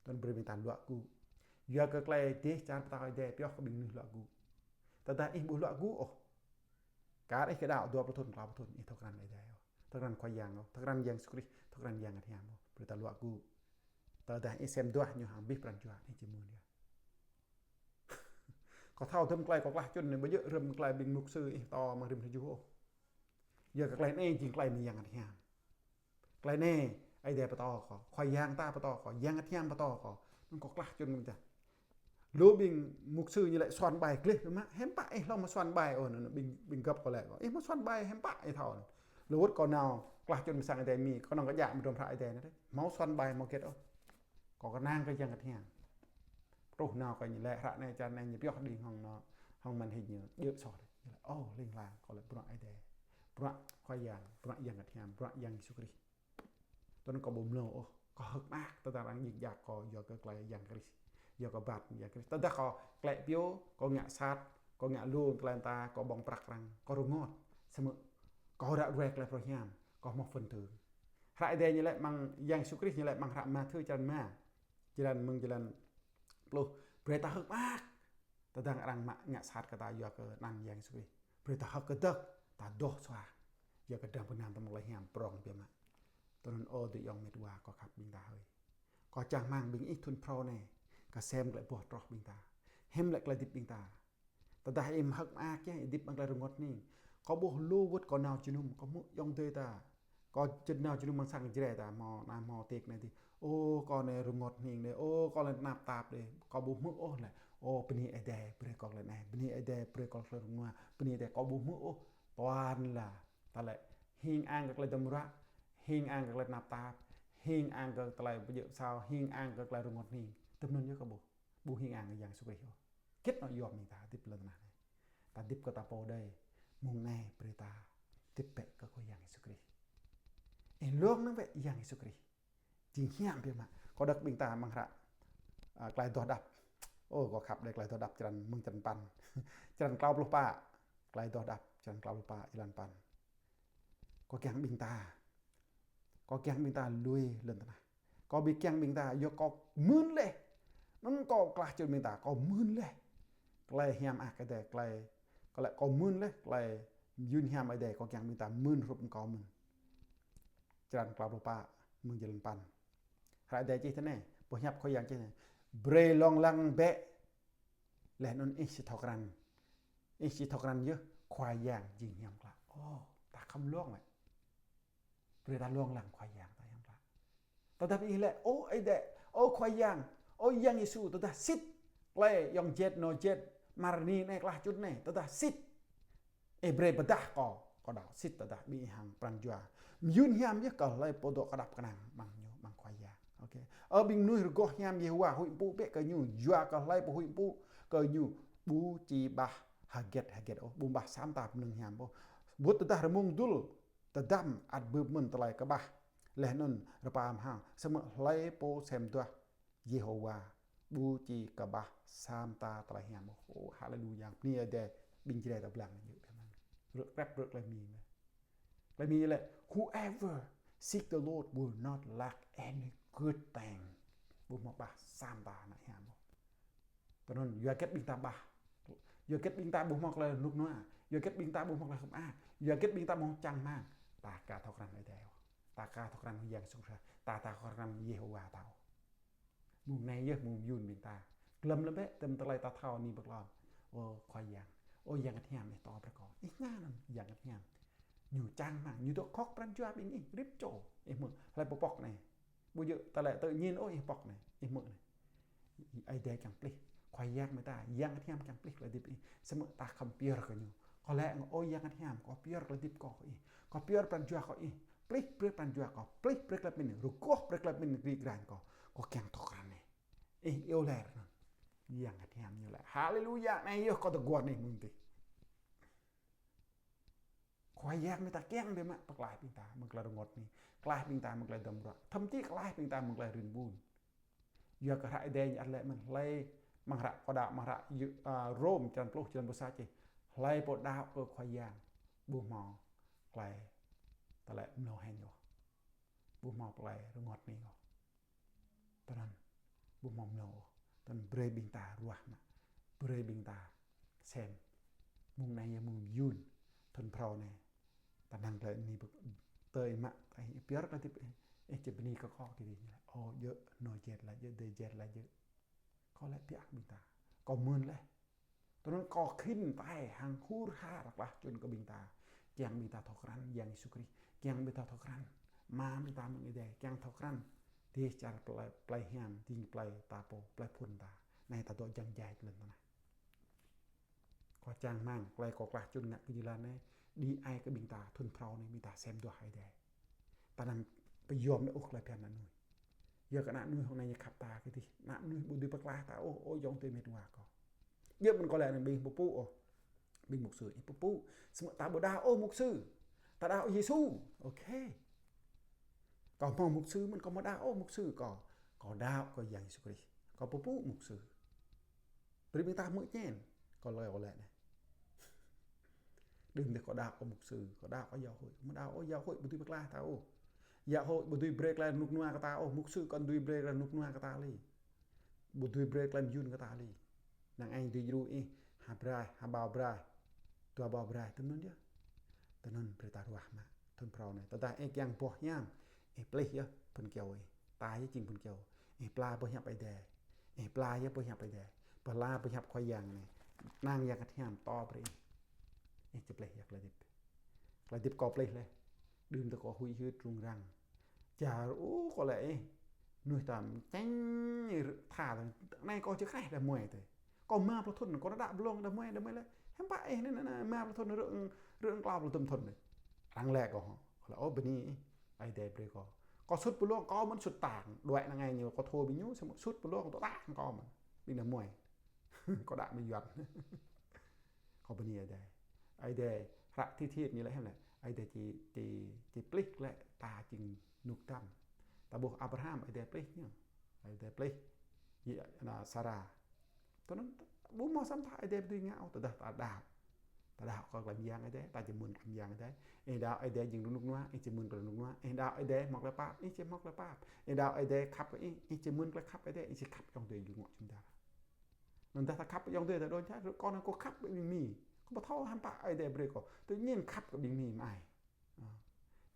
Tơl brơi ƀing ta luă gŭ. Yua kơ tơlơi dêh čar pơtao Ơi Adai pioh kơ ƀing mơnuih luă gŭ. Tơdah ih ƀu luă gŭ ôh, kar ih kơ đaŏ dua pluh thŭn, klâo pluh thŭn, ih thâo krăn Ơi Adai ôh. Thâo krăn Khua Yang ôh. Thâo krăn Yang Yêsu Krist, thâo krăn Yang Bơngăt Hiam ôh. Brơi ta luă gŭ. Tơdah ih sem duah ñu hăng abih pran jua, ih či mơ̆n yơh. Kâo thâo tơm tơlơi kâo klah čun anai, ƀu djơ̆ rĭm tơlơi ƀing mục sư ih pơtô amăng rĭm hrơi tơjuh ôh. Yua kơ tơlơi anai jing tơlơi mơ̆ng Yang Bơngăt Hiam. Tơlơi anai, Ơi Adai pơtô kâo, Khua Yang ta pơtô kâo, Yang Bơngăt Hiam pơtô kâo. Anŭn kâo klah čun kơ ƀing ta. Lu ƀing mục sư ñu laĭ soạn bài gleh mơ̆, hiư̆m pă ih hlŏng mă soạn bài ôh, anŭn ƀing, ƀing gơ̆p kâo laĭ kâo. Ih mă soạn bài hiư̆m pă ih thâo. Lu wơ̆t kâo nao klah čun mơ̆ng sang Ơi Adai Mi, kâo nao kơ djă mơdrôm hră Ơi Adai anai. Mă soạn bài mă hơget ôh. Kâo kơnang kơ Yang Bơngăt Hiam. Truh nao kơ ñu laĭ hră anai, čar anai ñu pioh đing hŏng anŭn, hŏng màn hình ñu djơ̆ soh. Ñu laĭ, ô, hling hlang, kâo laĭ bruă Ơi Adai. Bruă Khua Yang, bruă Yang Bơngăt Hiam, bruă Yang Yêsu Krist. Tui anŭn kâo ƀu mlâo ôh, kâo hơ̆k mơak, tơdah arăng djik djak kâo yua kơ tơlơi Yang Krist. Yua kơ ƀăt Yang Krist. Tơdah kâo klĕ pioh, kâo ngă sat, kâo ngă lu tơlơi ta, kâo ƀơ̆ng prăk arăng, kâo rơngot. Samơ̆ kâo ră ruai tơlơi pơruai hiam, kâo hmâo phần thưởng. Hră Ơi Adai ñu laĭ amăng Yang Yêsu Krist ñu laĭ amăng hră Mathiơ črăn rơma. Jơlan mơ̆ng jơlan pluh. Brơi ta hơ̆k mơak. Tơdang arăng mă ngă sat kơ ta yua kơ anăn Yang Yêsu Krist. Brơi ta hơ̆k kơdơ̆k, ta dŏ sua. Yua kơ drah pơnam ta mơ̆ng tơlơi hiam prŏng biă mă. Tui anŭn ơ adơi ayŏng met wa kâo khăp ƀing ta hơi. Kâo čang rơmang ƀing ih thŭn phrâo anai. Kơ sem glaĭ boh troh ƀing ta. Hiam glaĭ tơlơi hơdip ƀing ta. Tơdah ih hơ̆k mơak yơh, ih hơdip amăng tơlơi rơngot hning. Kâo ƀuh lu wơ̆t kâo nao jơnum, kâo hmư̆ ayŏng adơi ta. Kâo čơdơ̆ng nao jơnum amăng sang Jrai ta, hmâo anai hmâo tĕk anai tĕk. Ô, kâo anai rơngot hning đơi, ô, kâo lĕ tơnap tap đơi. Kâo ƀu hmư̆ ôh lĕ, ô, bơni Ơi Adai brơi kâo tơlơi anai, bơni Ơi Adai brơi kâo tơlơi rơnua, bơni Ơi Adai, kâo ƀu hmư̆ ôh. Toàn là ta lĕ hing ang kơ tơlơi dŏm ruă, hing ang kơ tơlơi tơnap tap, hing ang kơ tơlơi pơjơ̆ pơsao, hing ang kơ tơlơi rơngot hning. Tơm anŭn yơh kâo ƀuh. Ƀu hing ang kơ Yang Yêsu Krist ôh. Hơget anŏ yom ƀing ta hơdip lŏn tơnah anai. Ta hơdip kơ ta pô đơi. Mông anai brơi ta hơdip bĕ kơ Khua Yang Yêsu Krist. Ih lông năng bĕ Yang Yêsu Krist. Jing hiam biă mă. Kâo đŏk ƀing ta amăng hră, a, Tơlơi Adoh Đăp. Ô, kâo khăp đơi Tơlơi Adoh Đăp črăn, mơ̆ng črăn păn. Črăn klâo pluh pă. Tơlơi Adoh Đăp črăn klâo pluh pă, êlan păn. Kâo kiăng ƀing ta. Kâo kiăng ƀing ta lui lŏn tơnah. Kâo ƀu kiăng ƀing ta, yua kâo mưn laih. Anŭn kâo klah čun ƀing ta, kâo mưn laih. Tơlơi hiam ăh Ơi Adai, tơlơi, kâo lĕ kâo mưn laih, tơlơi mơyun hiam Ơi Adai, kâo kiăng ƀing ta mưn hrup kâo mưn. Črăn klâo pluh pă, mơ̆ng jơlan păn. Hră Ơi Adai čih tui anai, boh hiăp Khua Yang čih anai. Brơi lông lăng bĕ. Laih anŭn ih či thâo krăn. Ih či thâo krăn yơh, Khua Yang jing hiam klă. Ô, ta khŏm lông bĕ. Brơi ta lông lăng Khua Yang ta hiam klă. Tơdah ih laĭ, ô Ơi Adai, ô Khua Yang, ô Yang Yêsu, tơdah sĭt. Tơlơi ayŏng jet, nô jet, mơrơni anai, klah čun anai, tơdah sĭt. Ih brơi pơdah kâo, kâo đaŏ sĭt tơdah ƀing ih hăng pran jua mơyun hiam yơh kơ hlơi pô dŏ kơdŏp kơnang amăng ñu, amăng Khua Yang. Ôkê. Ơ ƀing mơnuih rơgoh hiam Yêhôwa, huĭ pơpŭ bĕ kơ ñu, yua kơ hlơi pô huĭ pơpŭ kơ ñu ƀu či bah hơget hơget ôh, ƀu bah sa mơta mơnơ̆ng hiam ôh. Wơ̆t tơdah rơmung dŭl tơdăm ăt bưp mơ̆n tơlơi kơƀah. Laih anŭn rơpa mơhao, samơ̆ hlơi pô sem duah Yêhôwa ƀu či kơƀah sa mơta tơlơi hiam ôh. Ô, haleluya. Bơni Ơi Adai, ƀing Jrai ta blang ñu biă mă. Rơ̆k krep rơ̆k tơlơi Mi mă. Tơlơi Mi lĕ, whoever seek the Lord will not lack any good thing. Ƀu hmâo bah sa mơta ană hiam ôh. Tui anŭn, yua hơget ƀing ta bah. Yua hơget ƀing ta ƀu hmâo tơlơi rơnŭk rơnua. Yua hơget ƀing ta ƀu hmâo tơlơi hơ̆k mơak. Yua hơget ƀing ta ƀu hmâo čang rơmang. Ta aka thâo krăn Ơi Adai ôh. Ta aka thâo krăn Yang Yêsu Krist. Ta aka thâo krăn Yêhôwa ta ôh. Mông anai yơh mông mơyun ƀing ta. Glŏm lăm bĕ tơm tơlơi ta thâo anai pơklŏn. Ô Khua Yang, ô Yang Bơngăt Hiam ih pơtô brơi kâo. Ih ngă anŭn Yang Bơngăt Hiam. Ñu čang rơmang, ñu dŏ kŏk pran jua ƀing ih, rĭm čô. Ih hmư̆, hlơi pô pŏk anai. Ƀu djơ̆ ta lĕ tự nhiên ôh ih pŏk anai, ih hmư̆ anai. Ơi Adai kiăng plih. Khua Yang mơ̆ ta, Yang Bơngăt Hiam kiăng plih tơlơi hơdip ih. Samơ̆ ta khŏm pơyơr kơ ñu. Kâo laĭ ngă, ô Yang Bơngăt Hiam, kâo pơyơr tơlơi hơdip kâo kơ ih. Kâo pơyơr pran jua kâo ih. Plih brơi pran jua kâo, plih brơi tơlơi pơmĭn, rơgoh brơi tơlơi pơmĭn gri grañ kâo. Kâo kiăng thâo krăn ih. Ih iâu laĭ anŭn. Yang Bơngăt Hiam ñu laĭ. Haleluya, anai yơh kâo tơguan ih mơ̆ng adih. Khua Yang mơ̆ ta kiăng biă mă pơklaih ƀing ta mơ̆ng tơlơi rơngot anai. Klaih ƀing ta mơ̆ng tơlơi dŏm ruă. Thậm chí klaih ƀing ta mơ̆ng tơlơi rin ƀun. Yua kơ hră Ơi Adai ñu ăt laĭ mơ̆n hlơi amăng hră kâo đaŏ amăng hră Yu-, a, Rôm črăn pluh, črăn pluh sa čih. Hlơi pô đaŏ kơ Khua Yang ƀu hmâo tơlơi, tơlơi mlâo hĕn ôh. Ƀu hmâo tơlơi rơngot anai ôh. Tui anŭn, ƀu hmâo mlâo ôh. Tui anŭn brơi ƀing ta ruah mă. Brơi ƀing ta sem. Mông anai yơh mông mơyun. Thŭn phrâo anai. Ta năng tơlơi anai pơ-, tơi mă, ih pơyơr tơlơi hơdip ih, ih či bơni kơ kâo kơ dih ñu laĭ. Ô, djơ̆, nô jet laĭ djơ̆, adơi jet laĭ djơ̆. Kâo laĭ biă ƀing ta. Kâo mưn laih. Tui anŭn kâo khĭn tai hăng hur har klah čun kơ ƀing ta. Kiăng ƀing ta thâo krăn Yang Yêsu Krist. Kiăng ƀing ta thâo krăn Ama ƀing ta mơ̆ng adai. Kiăng thâo krăn dêh čar plei, plei hiam, ding plei ta pô, plei phŭn ta. Anai ta dŏ jăng jai lŏn tơnah. Kâo čang rơmang, tơlơi kâo klah čun ngă kơ jơlan anai, đĭ ai kơ ƀing ta, thŭn phrâo anai ƀing ta sem duah Ơi Adai. Ta anăm pơyom nao ôh tơlơi phiăn ană mơnuih. Yua kơ ană mơnuih hŏng anai ñu khăp ta kơ dih. Ană mơnuih ƀu dưi pơklaih ta ôh, ơ ayŏng adơi met wa kâo. Djơ̆ mơ̆n kâo laĭ anai ƀing pơpŭ ôh. Ƀing mục sư, ih pơpŭ. Samơ̆ ta ƀu đaŏ ôh mục sư. Ta đaŏ Yêsu. Ôkê. Kâo hmâo mục sư mơ̆n, kâo ƀu đaŏ ôh mục sư kâo. Kâo đaŏ kơ Yang Yêsu Krist. Kâo pơpŭ mục sư. Brơi ƀing ta hmư̆ čen. Kâo laĭ, kâo laĭ anai. Đơ̆m dih kâo đaŏ kơ mục sư, kâo đaŏ kơ giáo hội. Kâo ƀu đaŏ ôh giáo hội ƀu dưi pơklaih ta ôh. Giáo hội ƀu dưi brơi tơlơi rơnŭk rơnua kơ ta ôh, mục sư kâo dưi brơi tơlơi rơnŭk rơnua kơ ta lĕ. Ƀu dưi brơi tơlơi mơyun kơ ta lĕ. Năng ai dưi djru ih, ha braih, ha ƀâo braih, dua ƀâo braih, tui anŭn yơh. Tui anŭn brơi ta ruah mă. Thŭn phrâo anai. Tơdah ih kiăng boh hiam, ih plih yơh phŭn kơyâo ih. Ta yơh jing phŭn kơyâo. Ih pla boh hiăp Ơi Adai. Ih pla yơh boh hiăp Ơi Adai. Pla boh hiăp Khua Yang anai. Kơnang Yang Bơngăt Hiam pơtô brơi ih. Ih či pơplih yơh tơlơi hơdip. Tơlơi hơdip kâo pơplih laih. Đưm tơ kâo huĭ hyưt rŭng răng. Čar ôh kâo lĕ ih. Mơnuih ta čĕng tha ta. Anai kâo či kraih đah muai tơ. Kâo rơma pluh thŭn, kâo rơđah blông đah muai, đah muai lĕ. Hiư̆m pă ih anai, anai, anai, rơma pluh thŭn, rơ̆ng, rơ̆ng klâo pluh dŭm thŭn anai. Arăng laĭ kâo hŏ. Kâo laĭ, ơ, bơni ih. Ơi Adai brơi kâo. Kâo sut blông, kâo mơ̆n sut tang. Đuaĭ anai ngai ñu, kâo thâo ƀing ñu, samơ̆ sut blông, kâo tang kâo mơ̆n. Ƀing đah muai. Kâo đaŏ mơ̆ng Yuan. Kâo bơni Ơi Adai. Ơi Adai hră Thi Thiên ñu laĭ hiư̆m lĕ. Ơi Adai či, či, či pơplih lĕ ta jing rơnŭk tăm. Ta ƀuh Abraham Ơi Adai pơplih ñu. Ơi Adai pơplih. Yă, ană Sara. Tui anŭn ƀu hmâo sa mơta Ơi Adai ƀu dưi ngă ôh, tơdah ta đaŏ. Ta đaŏ kơ tơlơi mơyang Ơi Adai, ta či mơ̆n tơlơi mơyang Ơi Adai. Ih đaŏ Ơi Adai jing rơnŭk rơnua, ih či mơ̆n tơlơi rơnŭk rơnua. Ih đaŏ Ơi Adai hmâo tơlơi pap, ih či hmâo tơlơi pap. Ih đaŏ Ơi Adai khăp kơ ih, ih či mơ̆n tơlơi khăp Ơi Adai, ih či khăp ayŏng adơi jơnum čum dar. Anŭn tơdah ta khăp ayŏng adơi ta đôč čar, rơ̆k kâo anŭn kâo khăp kơ ƀing Mi. Kâo ƀu thâo hiư̆m pă Ơi Adai brơi kâo. Tui anŭn khăp kơ ƀing Mi mơai. Ơ.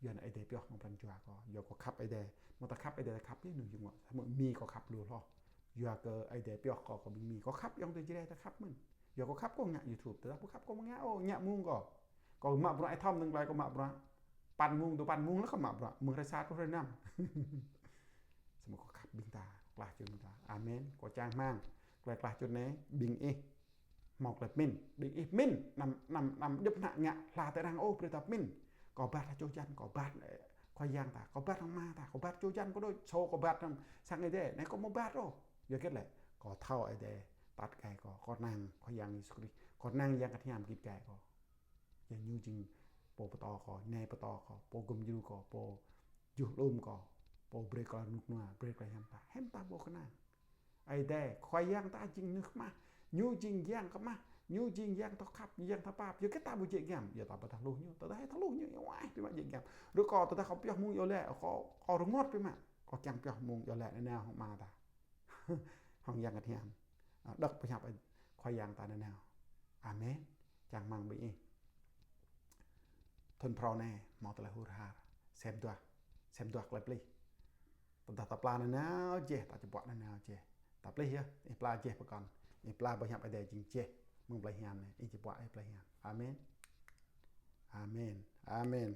Yua anŭn Ơi Adai pioh amăng pran jua kâo. Yua kâo khăp Ơi Adai. Mơ̆ ta khăp Ơi Adai ta khăp ñu jơnum. Samơ̆ Mi kâo khăp lu hloh. Yua kơ Ơi Adai pioh kâo kơ ƀing Mi. Kâo khăp ayŏng adơi Jrai ta khăp mơ̆n. Yua kâo khăp kâo ngă YouTube. Tơdah ƀu khăp kâo mơ̆ ngă ôh, ngă mơ̆ng kâo. Kâo mă bruă ih thâo mơ̆ng tơlơi kâo mă bruă. Păn mơ̆ng, dua păn mơ̆ng lĕ kâo mă bruă. Mơ̆ng hrơi sa truh hrơi năm. Samơ̆ kâo khăp ƀing ta, klah čun ƀing ta. Amen. Kâo čang rơmang. Tơlơi klah čun anai, ƀing ih. Hmâo tơlơi pơmĭn, ƀing ih pơmĭn, anăm, anăm, anăm djŏp hnă ngă hla tơ arăng ôh, brơi ta pơmĭn. Kâo rơbat hăng čô jăn, kâo rơbat, ơ, Khua Yang ta, kâo rơbat hăng ama ta, kâo rơbat čô jăn kâo đôč, sô kâo rơbat hăng sang Ơi Adai, anai kâo ƀu rơbat ôh. Yua hơget lĕ, kâo thâo Ơi Adai, tat gai kâo, kâo kơnang Khua Yang Yêsu Krist, kâo kơnang Yang Bơngăt Hiam git gai kâo. Yua ñu jing pô pơtô kâo, nai pơtô kâo, pô gum djru kâo, pô juh alum kâo, pô brơi kâo rơnŭk rơnua, brơi kâo hiam ta, hiam ta pô kơnang. Ơi Adai, Khua Yang ta jing mơnuih kơmah. Ñu jing Yang kơmah. Ñu jing Yang thâo khăp, Yang thâo pap. Yua hơget ta ƀu jĕ giăm? Yua ta ƀu thâo hluh ñu. Tơdah thâo hluh ñu, yua ai biă mă jĕ giăm. Rơ̆k kâo tơdah kâo pioh mơ̆ng iâu laĭ, kâo, kâo rơngot biă mă. Kâo kiăng pioh mơ̆ng iâu laĭ nanao hăng ama ta. Hăng Yang Bơngăt Hiam. Ơ, đŏk pơhiăp Khua Yang ta nanao. Amen. Čang rơmang ƀing ih. Thŭn phrâo anai, hmâo tơlơi hur har. Sem duah. Sem duah tơlơi pơplih. Tơdah ta pla nanao jĕh, ta či puă nanao jĕh. Ta pơplih yơh, ih pla jĕh pơkŏn. Ih pla pơhiăp Ơi Adai jing jĕh. Mơ̆ng tơlơi hiam anai, ih či puă ih tơlơi hiam. Amen. Amen. Amen.